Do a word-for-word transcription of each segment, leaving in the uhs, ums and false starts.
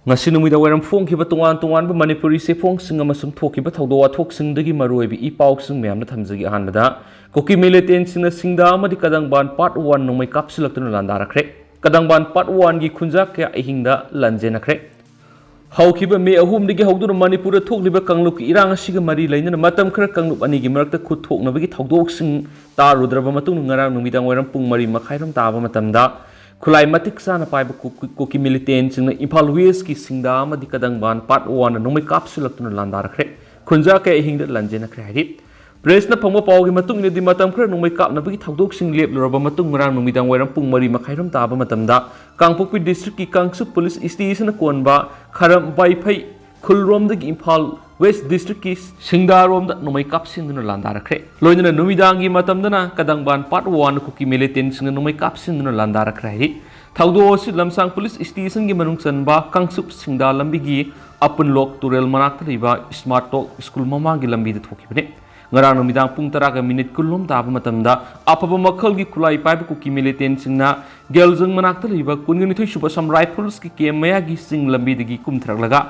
ꯉꯁꯤ ꯅꯨꯃꯤꯗꯥꯡ ꯋꯥꯏꯔꯝ ꯐꯣꯡꯈꯤꯕ ꯇꯣꯉꯥꯟ ꯇꯣꯉꯥꯟꯕ ꯃꯅꯤꯄꯨꯔꯤ ꯆꯦꯐꯣꯡꯁꯤꯡ ꯑꯃꯁꯨꯡ ꯊꯣꯛꯈꯤꯕ ꯊꯧꯗꯣꯛ ꯋꯥꯊꯣꯛꯁꯤꯡꯗꯒꯤ ꯃꯔꯨꯑꯣꯏꯕ ꯏ ꯄꯥꯎꯁꯤꯡ ꯃꯌꯥꯝꯅ ꯊꯝꯖꯒꯦ꯫ ꯑꯍꯥꯟꯕꯗ, ꯀꯨꯀꯤ ꯃꯤꯂꯤꯇꯦꯟꯁꯤꯡꯅ ꯁꯤꯡꯗꯥ ꯑꯃꯗꯤ ꯀꯗꯪꯕꯥꯟ ꯄꯥꯔꯠ ꯋꯥꯟ ꯅꯣꯡꯃꯩ ꯀꯥꯞꯁꯤꯜꯂꯛꯇꯨꯅ ꯂꯥꯟꯗꯥꯔꯛꯈ꯭ꯔꯦ꯫ ꯀꯗꯪꯕꯥꯟ ꯄꯥꯔꯠ ꯋꯥꯟꯒꯤ ꯈꯨꯟꯖꯥ ꯀꯌꯥ ꯑꯍꯤꯡꯗ ꯂꯥꯟꯖꯦꯟꯅꯈ꯭ꯔꯦ꯫ ꯍꯧꯈꯤꯕ ꯃꯦ ꯑꯍꯨꯝꯗꯒꯤ ꯍꯧꯗꯨꯅ ꯃꯅꯤꯄꯨꯔꯗ ꯊꯣꯛꯂꯤꯕ ꯀꯥꯡꯂꯨꯞꯀꯤ ꯏꯔꯥꯡ ꯑꯁꯤꯒ ꯃꯔꯤ ꯂꯩꯅꯅ ꯃꯇꯝ ꯈꯔ ꯀꯥꯡꯂꯨꯞ ꯑꯅꯤꯒꯤ ꯃꯔꯛꯇ ꯈꯨꯠ ꯊꯣꯛꯅꯕꯒꯤ ꯊꯧꯗꯣꯛꯁꯤꯡ ꯇꯥꯔꯨꯗ꯭ꯔꯕ ꯃꯇꯨꯡꯗ, ꯉꯔꯥꯡ ꯅꯨꯃꯤꯗꯥꯡ ꯋꯥꯏꯔꯝ ꯄꯨꯡ ꯃꯔꯤ ꯃꯈꯥꯏꯔꯣꯝ ꯇꯥꯕ ꯃꯇꯝꯗ ꯈꯨꯠꯂꯥꯏ ꯃꯇꯤꯛ ꯆꯥꯅ ꯄꯥꯏꯕ ꯀꯨ-, ꯀꯨ-, ꯀꯨꯀꯤ ꯃꯤꯂꯤꯇꯦꯟꯁꯤꯡꯅ ꯏꯝꯐꯥꯜ ꯋꯦꯁꯀꯤ ꯁꯤꯡꯗꯥ ꯑꯃꯗꯤ ꯀꯗꯪꯕꯥꯟ ꯄꯥꯔꯠ ꯋꯥꯟꯗ ꯅꯣꯡꯃꯩ ꯀꯥꯞꯁꯤꯜꯂꯛꯇꯨꯅ ꯂꯥꯟꯗꯥꯔꯛꯈ꯭ꯔꯦ꯫ ꯈꯨꯟꯖꯥ ꯀꯌꯥ ꯑꯍꯤꯡꯗ ꯂꯥꯟꯖꯦꯟꯅꯈ꯭ꯔꯦ ꯍꯥꯏꯔꯤ꯫ ꯄ꯭ꯔꯦꯁꯅ ꯐꯪꯕ ꯄꯥꯎꯒꯤ ꯃꯇꯨꯡ ꯏꯟꯅꯗꯤ, ꯃꯇꯝ ꯈꯔ ꯅꯣꯡꯃꯩ ꯀꯥꯞꯅꯕꯒꯤ ꯊꯧꯗꯣꯛꯁꯤꯡ ꯂꯦꯞꯂꯨꯔꯕ ꯃꯇꯨꯡ, ꯉꯔꯥꯡ ꯅꯨꯃꯤꯗꯥꯡ ꯋꯥꯏꯔꯝ ꯄꯨꯡ ꯃꯔꯤ ꯃꯈꯥꯏꯔꯣꯝ ꯇꯥꯕ ꯃꯇꯝꯗ ꯀꯥꯡꯄꯣꯛꯄꯤ ꯗꯤꯁꯇ꯭ꯔꯤꯛꯀꯤ ꯀꯥꯡꯆꯨꯞ ꯄꯨꯂꯤꯁ ꯁ꯭ꯇꯦꯁꯟꯅ ꯀꯣꯟꯕ ꯈꯔꯝ ꯕꯥꯏꯐꯩ ꯈꯨꯜꯔꯣꯝꯗꯒꯤ ꯏꯝꯐꯥꯜ ꯋꯦꯁ ꯗꯤꯁꯇ꯭ꯔꯤꯛꯀꯤ ꯁꯤꯡꯗꯥꯔꯣꯝꯗ ꯅꯣꯡꯃꯩ ꯀꯥꯞꯁꯤꯟꯗꯨꯅ ꯂꯥꯟꯗꯥꯔꯛꯈ꯭ꯔꯦ꯫ ꯂꯣꯏꯅꯅ ꯅꯨꯃꯤꯗꯥꯡꯒꯤ ꯃꯇꯝꯗꯅ ꯀꯗꯪꯕꯥꯟ ꯄꯥꯔꯠ ꯋꯥꯟ ꯀꯨꯀꯤ ꯃꯤꯂꯤꯇꯦꯟꯁꯤꯡꯅ ꯅꯣꯡꯃꯩ ꯀꯥꯞꯁꯤꯟꯗꯨꯅ ꯂꯥꯟꯗꯥꯔꯛꯈ꯭ꯔꯦ ꯍꯥꯏꯔꯤ꯫ ꯊꯧꯗꯣꯛ ꯑꯁꯤ ꯂꯝꯁꯥꯡ ꯄꯨꯂꯤꯁ ꯁ꯭ꯇꯦꯁꯟꯒꯤ ꯃꯅꯨꯡ ꯆꯟꯕ ꯀꯥꯡꯆꯨꯞ ꯁꯤꯡꯗꯥ ꯂꯝꯕꯤꯒꯤ ꯑꯄꯨꯟꯂꯣꯛ ꯇꯨꯔꯦꯜ ꯃꯅꯥꯛꯇ ꯂꯩꯕ ꯁ꯭ꯃꯥꯔꯠ ꯇꯣꯛ ꯁ꯭ꯀꯨꯜ ꯃꯃꯥꯡꯒꯤ ꯂꯝꯕꯤꯗ ꯊꯣꯛꯈꯤꯕꯅꯤ꯫ ꯉꯔꯥꯡ ꯅꯨꯃꯤꯗꯥꯡ ꯄꯨꯡ ꯇꯔꯥꯒ ꯃꯤꯅꯤꯠ ꯀꯨꯟꯂꯣꯝ ꯇꯥꯕ ꯃꯇꯝꯗ ꯑꯐꯕ ꯃꯈꯜꯒꯤ ꯈꯨꯠꯂꯥꯏ ꯄꯥꯏꯕ ꯀꯨꯀꯤ ꯃꯤꯂꯤꯇꯦꯟꯁꯤꯡꯅ ꯒꯦꯜꯖꯪ ꯃꯅꯥꯛꯇ ꯂꯩꯕ ꯀꯨꯟꯒ ꯅꯤꯊꯣꯏ ꯁꯨꯕ ꯑꯁꯥꯝ ꯔꯥꯏꯐꯜꯁꯀꯤ ꯀꯦꯝ ꯃꯌꯥꯒꯤ ꯆꯤꯡ ꯂꯝꯕꯤꯗꯒꯤ ꯀꯨꯝꯊꯔꯛꯂꯒ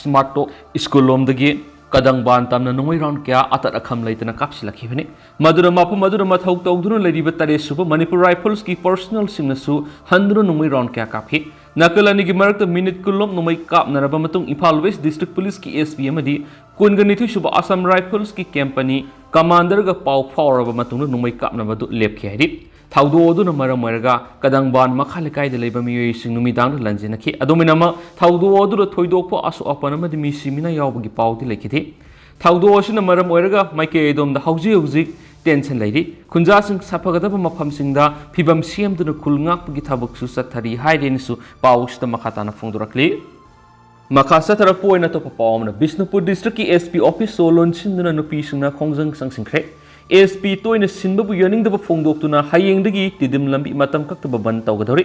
ꯁ꯭ꯃꯥꯔꯠ ꯇꯣꯛ ꯁ꯭ꯀꯨꯜ ꯂꯣꯝꯗꯒꯤ ꯀꯗꯪꯕꯥꯟ ꯇꯝꯅ ꯅꯣꯡꯃꯩ ꯔꯥꯎꯟ ꯀꯌꯥ ꯑꯇꯠ ꯑꯈꯝ ꯂꯩꯇꯅ ꯀꯥꯞꯁꯤꯜꯂꯛꯈꯤꯕꯅꯤ꯫ ꯃꯗꯨꯅ ꯃꯐꯝ ꯑꯗꯨꯗ ꯃꯊꯧ ꯇꯧꯗꯨꯅ ꯂꯩꯔꯤꯕ ꯇꯔꯦꯠ ꯁꯨꯕ ꯃꯅꯤꯄꯨꯔ ꯔꯥꯏꯐꯜꯁꯀꯤ ꯄꯔꯁꯅꯦꯜꯁꯤꯡꯅꯁꯨ ꯍꯟꯗꯨꯅ ꯅꯣꯡꯃꯩ ꯔꯥꯎꯟ ꯀꯌꯥ ꯀꯥꯞꯈꯤ꯫ ꯅꯥꯀꯜ ꯑꯅꯤꯒꯤ ꯃꯔꯛꯇ ꯃꯤꯅꯤꯠ ꯀꯨꯟꯂꯣꯝ ꯅꯣꯡꯃꯩ ꯀꯥꯞꯅꯔꯕ ꯃꯇꯨꯡ, ꯏꯝꯐꯥꯜ ꯋꯦꯁ ꯗꯤꯁꯇ꯭ꯔꯤꯛ ꯄꯨꯂꯤꯁꯀꯤ ꯑꯦꯁ ꯄꯤ ꯑꯃꯗꯤ ꯀꯨꯟꯒ ꯅꯤꯊꯣꯏ ꯁꯨꯕ ꯑꯁꯥꯝ ꯔꯥꯏꯐꯜꯁꯀꯤ ꯀꯦꯝꯄꯅꯤ ꯀꯃꯥꯟꯗꯔꯒ ꯄꯥꯎ ꯐꯥꯎꯔꯕ ꯃꯇꯨꯡꯗ ꯅꯣꯡꯃꯩ ꯀꯥꯞꯅꯕꯗꯨ ꯂꯦꯞꯈꯤ ꯍꯥꯏꯔꯤ꯫ ꯊꯧꯗꯣꯛ ꯑꯗꯨꯅ ꯃꯔꯝ ꯑꯣꯏꯔꯒ ꯀꯗꯪꯕꯥꯟ ꯃꯈꯥ ꯂꯩꯀꯥꯏꯗ ꯂꯩꯕ ꯃꯤꯑꯣꯏꯁꯤꯡ ꯅꯨꯃꯤꯗꯥꯡꯗ ꯂꯥꯟꯖꯦꯟꯅꯈꯤ꯫ ꯑꯗꯨꯝ ꯑꯣꯏꯅꯃꯛ, ꯊꯧꯗꯣꯛ ꯑꯗꯨꯗ ꯊꯣꯏꯗꯣꯛꯄ ꯑꯁꯣꯛ ꯑꯄꯟ ꯑꯃꯗꯤ ꯃꯤ ꯁꯤꯃꯤꯅꯥ ꯌꯥꯎꯕꯒꯤ ꯄꯥꯎꯗꯤ ꯂꯩꯈꯤꯗꯦ꯫ ꯊꯧꯗꯣꯛ ꯑꯁꯤꯅ ꯃꯔꯝ ꯑꯣꯏꯔꯒ ꯃꯥꯏꯀꯩ ꯑꯗꯣꯝꯗ ꯍꯧꯖꯤꯛ ꯍꯧꯖꯤꯛ ꯇꯦꯟꯁꯟ ꯂꯩꯔꯤ꯫ ꯈꯨꯟꯖꯥꯁꯤꯡ ꯁꯥꯐꯒꯗꯕ ꯃꯐꯝꯁꯤꯡꯗ ꯐꯤꯕꯝ ꯁꯦꯝꯗꯨꯅ ꯈꯨꯜ ꯉꯥꯛꯄꯒꯤ ꯊꯕꯛꯁꯨ ꯆꯠꯊꯔꯤ ꯍꯥꯏꯔꯦꯅꯁꯨ ꯄꯥꯎ ꯑꯁꯤꯗ ꯃꯈꯥ ꯇꯥꯅ ꯐꯣꯡꯗꯣꯔꯛꯂꯤ꯫ ꯃꯈꯥ ꯆꯠꯊꯔꯛꯄ ꯑꯣꯏꯅ ꯑꯇꯣꯞꯄ ꯄꯥꯎ ꯑꯃꯅ, ꯕꯤꯁꯅꯨꯄꯨꯔ ꯗꯤꯁꯇ꯭ꯔꯤꯛꯀꯤ ꯑꯦꯁ ꯄꯤ ꯑꯣꯐꯤꯁ ꯁꯣ ꯂꯣꯟꯁꯤꯟꯗꯨꯅ ꯅꯨꯄꯤꯁꯤꯡꯅ ꯈꯣꯡꯖꯪ ꯆꯪꯁꯤꯟꯈ꯭ꯔꯦ꯫ ꯑꯦꯁ ꯄꯤ ꯇꯣꯏꯅ ꯁꯤꯟꯕꯕꯨ ꯌꯥꯅꯤꯡꯗꯕ ꯐꯣꯡꯗꯣꯛꯇꯨꯅ ꯍꯌꯦꯡꯗꯒꯤ ꯇꯤꯗꯤꯝ ꯂꯝꯕꯤ ꯃꯇꯝ ꯀꯛꯇꯕ ꯕꯟ ꯇꯧꯒꯗꯧꯔꯤ꯫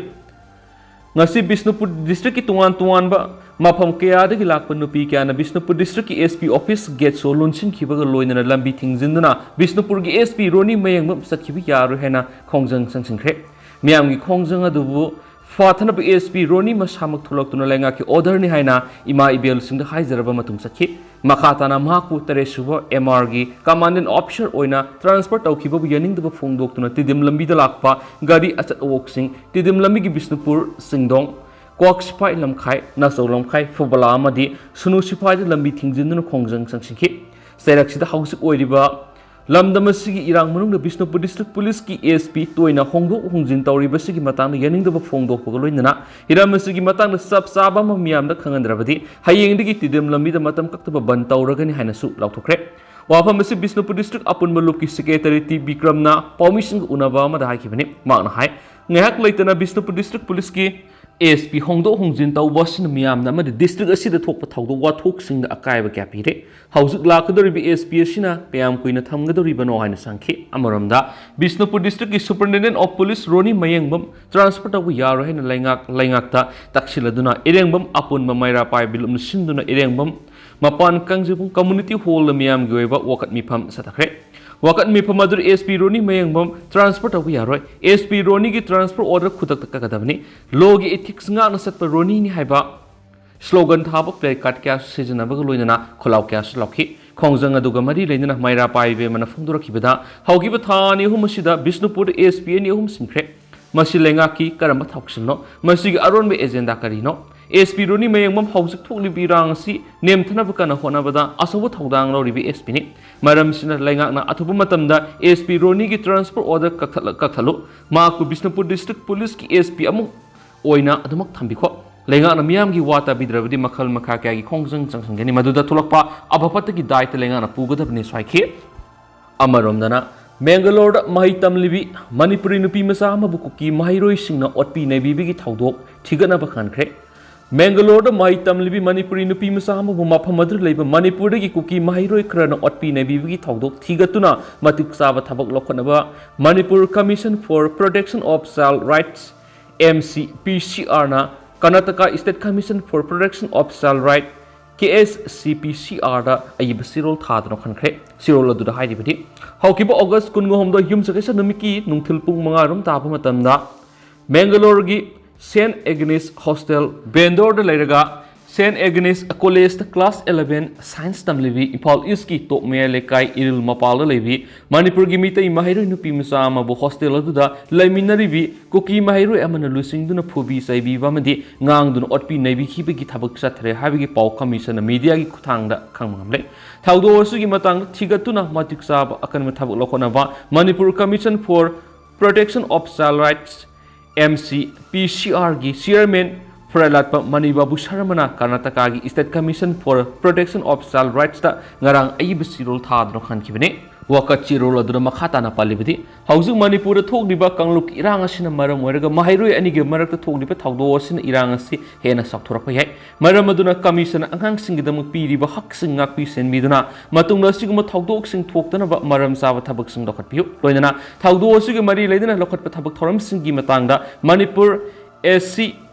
ꯉꯁꯤ ꯕꯤꯁꯅꯨꯄꯨꯔ ꯗꯤꯁꯇ꯭ꯔꯤꯛꯀꯤ ꯇꯣꯉꯥꯟ ꯇꯣꯉꯥꯟꯕ ꯃꯐꯝ ꯀꯌꯥꯗꯒꯤ ꯂꯥꯛꯄ ꯅꯨꯄꯤ ꯀꯌꯥꯅ ꯕꯤꯁꯅꯨꯄꯨꯔ ꯗꯤꯁꯇ꯭ꯔꯤꯛꯀꯤ ꯑꯦꯁ ꯄꯤ ꯑꯣꯐꯤꯁ ꯒꯦꯠ ꯁꯣ ꯂꯣꯟꯁꯤꯟꯈꯤꯕꯒ ꯂꯣꯏꯅꯅ ꯂꯝꯕꯤ ꯊꯤꯡꯖꯤꯟꯗꯨꯅ ꯕꯤꯁꯅꯨꯄꯨꯔꯒꯤ ꯑꯦꯁ ꯄꯤ ꯔꯣꯅꯤ ꯃꯌꯦꯡꯕꯝ ꯆꯠꯈꯤꯕ ꯌꯥꯔꯣꯏ ꯍꯥꯏꯅ ꯈꯣꯡꯖꯪ ꯆꯪꯁꯤꯟꯈ꯭ꯔꯦ꯫ ꯃꯤꯌꯥꯝꯒꯤ ꯈꯣꯡꯖꯪ ꯑꯗꯨꯕꯨ ꯐꯥꯊꯅꯕ ꯑꯦꯁ ꯄꯤ ꯔꯣꯅꯤ ꯃꯁꯥꯃꯛ ꯊꯣꯛꯂꯛꯇꯨꯅ ꯂꯩꯉꯥꯛꯀꯤ ꯑꯣꯔꯗꯔꯅꯤ ꯍꯥꯏꯅ ꯏꯃꯥ ꯏꯕꯦꯜꯁꯤꯡꯗ ꯍꯥꯏꯖꯔꯕ ꯃꯇꯨꯡ ꯆꯠꯈꯤ꯫ ꯃꯈꯥ ꯇꯥꯅ ꯃꯍꯥꯛꯄꯨ ꯇꯔꯦꯠ ꯁꯨꯕ ꯑꯦꯝ ꯑꯥꯔꯒꯤ ꯀꯃꯥꯟꯗꯦꯟ ꯑꯣꯐꯤꯁꯔ ꯑꯣꯏꯅ ꯇ꯭ꯔꯥꯟꯁꯐꯔ ꯇꯧꯈꯤꯕꯕꯨ ꯌꯥꯅꯤꯡꯗꯕ ꯐꯣꯡꯗꯣꯛꯇꯨꯅ ꯇꯤꯗꯤꯝ ꯂꯝꯕꯤꯗ ꯂꯥꯛꯄ ꯒꯥꯔꯤ ꯑꯆꯠ ꯑꯋꯣꯛꯁꯤꯡ, ꯇꯤꯗꯤꯝ ꯂꯝꯕꯤꯒꯤ ꯕꯤꯁꯅꯨꯄꯨꯔ ꯆꯤꯡꯗꯣꯡ, ꯀ꯭ꯋꯥꯛ ꯁꯤꯐꯥꯏ ꯂꯝꯈꯥꯏ, ꯅꯥꯆꯧ ꯂꯝꯈꯥꯏ, ꯐꯨꯕꯂꯥ ꯑꯃꯗꯤ ꯁꯨꯅꯨ ꯁꯤꯐꯥꯏꯗ ꯂꯝꯕꯤ ꯊꯤꯡꯖꯤꯟꯗꯨꯅ ꯈꯣꯡꯖꯪ ꯆꯪꯁꯤꯟꯈꯤ꯫ ꯆꯩꯔꯛꯁꯤꯗ ꯍꯧꯖꯤꯛ ꯑꯣꯏꯔꯤꯕ ꯂꯝꯗꯝ ꯑꯁꯤꯒꯤ ꯏꯔꯥꯡ ꯃꯅꯨꯡꯗ ꯕꯤꯁꯅꯨꯄꯨꯔ ꯗꯤꯁꯇ꯭ꯔꯤꯛ ꯄꯨꯂꯤꯁꯀꯤ ꯑꯦꯁ ꯄꯤ ꯇꯣꯏꯅ ꯍꯣꯡꯗꯣꯛ ꯍꯣꯡꯖꯤꯟ ꯇꯧꯔꯤꯕꯁꯤꯒꯤ ꯃꯇꯥꯡꯗ ꯌꯥꯅꯤꯡꯗꯕ ꯐꯣꯡꯗꯣꯛꯄꯒ ꯂꯣꯏꯅꯅ ꯍꯤꯔꯝ ꯑꯁꯤꯒꯤ ꯃꯇꯥꯡꯗ ꯆꯞ ꯆꯥꯕ ꯑꯃ ꯃꯤꯌꯥꯝꯗ ꯈꯪꯍꯟꯗ꯭ꯔꯕꯗꯤ ꯍꯌꯦꯡꯗꯒꯤ ꯇꯤꯗꯤꯝ ꯂꯝꯕꯤꯗ ꯃꯇꯝ ꯀꯛꯇꯕ ꯕꯟ ꯇꯧꯔꯒꯅꯤ ꯍꯥꯏꯅꯁꯨ ꯂꯥꯎꯊꯣꯛꯈ꯭ꯔꯦ꯫ ꯋꯥꯐꯝ ꯑꯁꯤ ꯕꯤꯁꯅꯨꯄꯨꯔ ꯗꯤꯁꯇ꯭ꯔꯤꯛ ꯑꯄꯨꯟꯕ ꯂꯨꯞꯀꯤ ꯁꯦꯀ꯭ꯔꯦꯇꯔꯤ ꯇꯤ ꯕꯤꯀ꯭ꯔꯝꯅ ꯄꯥꯎꯃꯤꯁꯤꯡꯒ ꯎꯅꯕ ꯑꯃꯗ ꯍꯥꯏꯈꯤꯕꯅꯤ꯫ ꯃꯍꯥꯛꯅ ꯍꯥꯏ, ꯉꯥꯏꯍꯥꯛ ꯂꯩꯇꯅ ꯕꯤꯁꯅꯨꯄꯨꯔ ꯗꯤꯁꯇ꯭ꯔꯤꯛ ꯄꯨꯂꯤꯁꯀꯤ ꯑꯦꯁ ꯄꯤ ꯍꯣꯡꯗꯣꯛ ꯍꯣꯡꯖꯤꯟ ꯇꯧꯕ ꯑꯁꯤꯅ ꯃꯤꯌꯥꯝꯗ ꯑꯃꯗꯤ ꯗꯤꯁꯇ꯭ꯔꯤꯛ ꯑꯁꯤꯗ ꯊꯣꯛꯄ ꯊꯧꯗꯣꯛ ꯋꯥꯊꯣꯛꯁꯤꯡꯗ ꯑꯀꯥꯏꯕ ꯀꯌꯥ ꯄꯤꯔꯦ꯫ ꯍꯧꯖꯤꯛ ꯂꯥꯛꯀꯗꯧꯔꯤꯕ ꯑꯦꯁ ꯄꯤ ꯑꯁꯤꯅ ꯀꯌꯥꯝ ꯀꯨꯏꯅ ꯊꯝꯒꯗꯧꯔꯤꯕꯅꯣ ꯍꯥꯏꯅ ꯍꯪꯈꯤ꯫ ꯑꯃꯔꯣꯝꯗ, ꯕꯤꯁꯅꯨꯄꯨꯔ ꯗꯤꯁꯇ꯭ꯔꯤꯛꯀꯤ ꯁꯨꯄꯔꯤꯟꯇꯦꯟꯗꯦꯟ ꯑꯣꯐ ꯄꯨꯂꯤꯁ ꯔꯣꯅꯤ ꯃꯌꯦꯡꯕꯝ ꯇ꯭ꯔꯥꯟꯁꯐꯔ ꯇꯧꯕ ꯌꯥꯔꯣꯏ ꯍꯥꯏꯅ ꯂꯩꯉꯥꯛ ꯂꯩꯉꯥꯛꯇ ꯇꯛꯁꯤꯜꯂꯗꯨꯅ ꯏꯔꯦꯡꯕꯝ ꯑꯄꯨꯟꯕ ꯃꯩꯔꯥ ꯄꯥꯏꯕꯤ ꯂꯨꯞꯅ ꯁꯤꯟꯗꯨꯅ ꯏꯔꯦꯡꯕꯝ ꯃꯄꯥꯟ ꯀꯥꯡꯖꯩꯕꯨꯡ ꯀꯝꯃꯨꯅꯤꯇꯤ ꯍꯣꯜꯗ ꯃꯤꯌꯥꯝꯒꯤ ꯑꯣꯏꯕ ꯋꯥꯀꯠ ꯃꯤꯐꯝ ꯆꯠꯊꯈ꯭ꯔꯦ꯫ ꯋꯥꯀꯠ ꯃꯤꯐꯝ ꯑꯗꯨꯗ ꯑꯦꯁ ꯄꯤ ꯔꯣꯅꯤ ꯃꯌꯦꯡꯕꯝ ꯇ꯭ꯔꯥꯟꯁꯐꯔ ꯇꯧꯕ ꯌꯥꯔꯣꯏ, ꯑꯦꯁ ꯄꯤ ꯔꯣꯅꯤꯒꯤ ꯇ꯭ꯔꯥꯟꯁꯐꯔ ꯑꯣꯔꯗꯔ ꯈꯨꯗꯛꯇ ꯀꯛꯀꯗꯕꯅꯤ, ꯂꯣꯒꯤ ꯏꯊꯤꯛꯁ ꯉꯥꯛꯅ ꯆꯠꯄ ꯔꯣꯅꯤꯅꯤ ꯍꯥꯏꯕ ꯁ꯭ꯂꯣꯒꯟ ꯊꯥꯕ ꯄ꯭ꯂꯦ ꯀꯥꯔꯗ ꯀꯌꯥꯁꯨ ꯁꯤꯖꯤꯟꯅꯕꯒ ꯂꯣꯏꯅꯅ ꯈꯣꯜꯂꯥꯎ ꯀꯌꯥꯁꯨ ꯂꯥꯎꯈꯤ꯫ ꯈꯣꯡꯖꯪ ꯑꯗꯨꯒ ꯃꯔꯤ ꯂꯩꯅꯅ ꯃꯩꯔꯥ ꯄꯥꯏꯕꯤ ꯑꯃꯅ ꯐꯣꯡꯗꯣꯔꯛꯈꯤꯕꯗ, ꯍꯧꯈꯤꯕ ꯊꯥ ꯑꯅꯤ ꯑꯍꯨꯝ ꯑꯁꯤꯗ ꯕꯤꯁꯅꯨꯄꯨꯔꯗ ꯑꯦꯁ ꯄꯤ ꯑꯅꯤ ꯑꯍꯨꯝ ꯁꯤꯟꯈ꯭ꯔꯦ꯫ ꯃꯁꯤ ꯂꯩꯉꯥꯛꯀꯤ ꯀꯔꯝꯕ ꯊꯧꯁꯤꯜꯅꯣ? ꯃꯁꯤꯒꯤ ꯑꯔꯣꯟꯕ ꯑꯦꯖꯦꯟꯗꯥ ꯀꯔꯤꯅꯣ? ꯑꯦꯁ ꯄꯤ ꯔꯣꯅꯤ ꯃꯌꯦꯡꯕꯝ ꯍꯧꯖꯤꯛ ꯊꯣꯛꯂꯤꯕ ꯏꯔꯥꯡ ꯑꯁꯤ ꯅꯦꯝꯊꯅꯕ ꯀꯟꯅ ꯍꯣꯠꯅꯕꯗ ꯑꯆꯧꯕ ꯊꯧꯗꯥꯡ ꯂꯧꯔꯤꯕ ꯑꯦꯁ ꯄꯤꯅꯤ꯫ ꯃꯔꯝꯁꯤꯅ ꯂꯩꯉꯥꯛꯅ ꯑꯊꯨꯕ ꯃꯇꯝꯗ ꯑꯦꯁ ꯄꯤ ꯔꯣꯅꯤꯒꯤ ꯇ꯭ꯔꯥꯟꯁꯐꯔ ꯑꯣꯔꯗꯔ ꯀꯛꯊꯠꯂ-, ꯀꯛꯊꯠꯂꯨ꯫ ꯃꯍꯥꯛꯄꯨ ꯕꯤꯁꯅꯨꯄꯨꯔ ꯗꯤꯁꯇ꯭ꯔꯤꯛ ꯄꯨꯂꯤꯁꯀꯤ ꯑꯦꯁ ꯄꯤ ꯑꯃꯨꯛ ꯑꯣꯏꯅ ꯑꯗꯨꯃꯛ ꯊꯝꯕꯤꯈꯣ꯫ ꯂꯩꯉꯥꯛꯅ ꯃꯤꯌꯥꯝꯒꯤ ꯋꯥ ꯇꯥꯕꯤꯗ꯭ꯔꯕꯗꯤ ꯃꯈꯜ ꯃꯈꯥ ꯀꯌꯥꯒꯤ ꯈꯣꯡꯖꯪ ꯆꯪꯁꯤꯟꯒꯅꯤ꯫ ꯃꯗꯨꯗ ꯊꯣꯛꯂꯛꯄ ꯑꯐ ꯐꯠꯇꯒꯤ ꯗꯥꯏꯇ ꯂꯩꯉꯥꯛꯅ ꯄꯨꯒꯗꯕꯅꯤꯁꯨ ꯍꯥꯏꯈꯤ꯫ ꯑꯃꯔꯣꯝꯗꯅ, ꯃꯦꯡꯒꯂꯣꯔꯗ ꯃꯍꯩ ꯇꯝꯂꯤꯕꯤ ꯃꯅꯤꯄꯨꯔꯤ ꯅꯨꯄꯤ ꯃꯆꯥ ꯑꯃꯕꯨ ꯀꯨꯀꯤ ꯃꯍꯩꯔꯣꯏꯁꯤꯡꯅ ꯑꯣꯠꯄꯤ ꯅꯩꯕꯤꯕꯒꯤ ꯊꯧꯗꯣꯛ ꯊꯤꯒꯠꯅꯕ ꯈꯟꯈ꯭ꯔꯦ꯫ ꯃꯦꯡꯒꯂꯣꯔꯗ ꯃꯍꯩ ꯇꯝꯂꯤꯕꯤ ꯃꯅꯤꯄꯨꯔꯤ ꯅꯨꯄꯤ ꯃꯆꯥ ꯑꯃꯕꯨ ꯃꯐꯝ ꯑꯗꯨꯗ ꯂꯩꯕ ꯃꯅꯤꯄꯨꯔꯗꯒꯤ ꯀꯨꯀꯤ ꯃꯍꯩꯔꯣꯏ ꯈꯔꯅ ꯑꯣꯠꯄꯤ ꯅꯩꯕꯤꯕꯒꯤ ꯊꯧꯗꯣꯛ ꯊꯤꯒꯠꯇꯨꯅ ꯃꯇꯤꯛ ꯆꯥꯕ ꯊꯕꯛ ꯂꯧꯈꯠꯅꯕ Manipur Commission for Protection of Child Rights, M C P C R ꯅ Karnataka State Commission for Protection of Child Right, K S C P C R ꯗ ꯑꯏꯕ ꯆꯦꯔꯣꯜ ꯊꯥꯗꯨꯅ ꯈꯟꯈ꯭ꯔꯦ꯫ ꯆꯦꯔꯣꯜ ꯑꯗꯨꯗ ꯍꯥꯏꯔꯤꯕꯗꯤ, ꯍꯧꯈꯤꯕ ꯑꯣꯒꯁ ꯀꯨꯟꯒ ꯍꯨꯝꯗꯣꯏ ꯌꯨꯝꯁꯀꯩꯁ ꯅꯨꯃꯤꯠꯀꯤ ꯅꯨꯡꯊꯤꯜ ꯄꯨꯡ ꯃꯉꯥ ꯔꯣꯝ ꯇꯥꯕ ꯃꯇꯝꯗ ꯃꯦꯡꯒꯂꯣꯔꯒꯤ ꯁꯦꯟꯠ ꯑꯦꯒꯅꯦꯁ ꯍꯣꯁꯇꯦꯜ ꯕꯦꯟꯗꯣꯔꯗ ꯂꯩꯔꯒ ꯁꯦꯟꯠ ꯑꯦꯒꯅꯦꯁ ꯀꯣꯂꯦꯖꯇ ꯀ꯭ꯂꯥꯁ eleven ꯁꯥꯏꯟꯁ ꯇꯝꯂꯤꯕꯤ ꯏꯝꯐꯥꯜ ꯏꯁꯀꯤ ꯇꯣꯞ ꯃꯌꯥꯏ ꯂꯩꯀꯥꯏ ꯏꯔꯤꯜ ꯃꯄꯥꯜꯗ ꯂꯩꯕꯤ ꯃꯅꯤꯄꯨꯔꯒꯤ ꯃꯤꯇꯩ ꯃꯍꯩꯔꯣꯏ ꯅꯨꯄꯤ ꯃꯆꯥ ꯑꯃꯕꯨ ꯍꯣꯁꯇꯦꯜ ꯑꯗꯨꯗ ꯂꯩꯃꯤꯟꯅꯔꯤꯕꯤ ꯀꯨꯀꯤ ꯃꯍꯩꯔꯣꯏ ꯑꯃꯅ ꯂꯨꯆꯤꯡꯗꯨꯅ ꯐꯨꯕꯤ ꯆꯩꯕꯤꯕ ꯑꯃꯗꯤ ꯉꯥꯡꯗꯨꯅ ꯑꯣꯠꯄꯤ ꯅꯩꯕꯤꯈꯤꯕꯒꯤ ꯊꯕꯛ ꯆꯠꯊꯔꯦ ꯍꯥꯏꯕꯒꯤ ꯄꯥꯎ ꯀꯃꯤꯁꯟꯅ ꯃꯤꯗꯤꯌꯥꯒꯤ ꯈꯨꯠꯊꯥꯡꯗ ꯈꯪꯕ ꯉꯝꯂꯦ꯫ ꯊꯧꯗꯣꯛ ꯑꯁꯤꯒꯤ ꯃꯇꯥꯡꯗ ꯊꯤꯒꯠꯇꯨꯅ ꯃꯇꯤꯛ ꯆꯥꯕ ꯑꯀꯟꯕ ꯊꯕꯛ ꯂꯧꯈꯠꯅꯕ Manipur commission for protection of child rights, M C P C ꯑꯥꯔꯒꯤ ꯆꯤꯌꯔꯃꯦꯟ ꯐ꯭ꯔꯦꯂꯥꯠꯄ ꯃꯅꯤꯕꯥꯕꯨ ꯁꯔꯃꯅ ꯀꯔꯅꯥꯇꯀꯥꯒꯤ State Commission for Protection of Child Rightsꯇ ꯉꯔꯥꯡ ꯑꯏꯕ ꯆꯦꯔꯣꯜ ꯊꯥꯗꯨꯅ ꯈꯟꯈꯤꯕꯅꯤ꯫ ꯋꯥꯀꯠ ꯆꯦꯔꯣꯜ ꯑꯗꯨꯗ ꯃꯈꯥ ꯇꯥꯅ ꯄꯜꯂꯤꯕꯗꯤ, ꯍꯧꯖꯤꯛ ꯃꯅꯤꯄꯨꯔꯗ ꯊꯣꯛꯂꯤꯕ ꯀꯥꯡꯂꯨꯞꯀꯤ ꯏꯔꯥꯡ ꯑꯁꯤꯅ ꯃꯔꯝ ꯑꯣꯏꯔꯒ ꯃꯍꯩꯔꯣꯏ ꯑꯅꯤꯒꯤ ꯃꯔꯛꯇ ꯊꯣꯛꯂꯤꯕ ꯊꯧꯗꯣꯛ ꯑꯁꯤꯅ ꯏꯔꯥꯡ ꯑꯁꯤ ꯍꯦꯟꯅ ꯆꯥꯎꯊꯣꯔꯛꯄ ꯌꯥꯏ꯫ ꯃꯔꯝ ꯑꯗꯨꯅ ꯀꯃꯤꯁꯟꯅ ꯑꯉꯥꯡꯁꯤꯡꯒꯤꯗꯃꯛ ꯄꯤꯔꯤꯕ ꯍꯛꯁꯤꯡ ꯉꯥꯛꯄꯤ ꯁꯦꯟꯕꯤꯗꯨꯅ ꯃꯇꯨꯡꯗ ꯑꯁꯤꯒꯨꯝꯕ ꯊꯧꯗꯣꯛꯁꯤꯡ ꯊꯣꯛꯇꯅꯕ ꯃꯔꯝ ꯆꯥꯕ ꯊꯕꯛꯁꯤꯡ ꯂꯧꯈꯠꯄꯤꯌꯨ꯫ ꯂꯣꯏꯅꯅ ꯊꯧꯗꯣꯛ ꯑꯁꯤꯒꯤ ꯃꯔꯤ ꯂꯩꯅꯅ ꯂꯧꯈꯠꯄ ꯊꯕꯛ ꯊꯧꯔꯝꯁꯤꯡꯒꯤ ꯃꯇꯥꯡꯗ ꯃꯅꯤꯄꯨꯔ ꯑꯦꯁ ꯁꯤ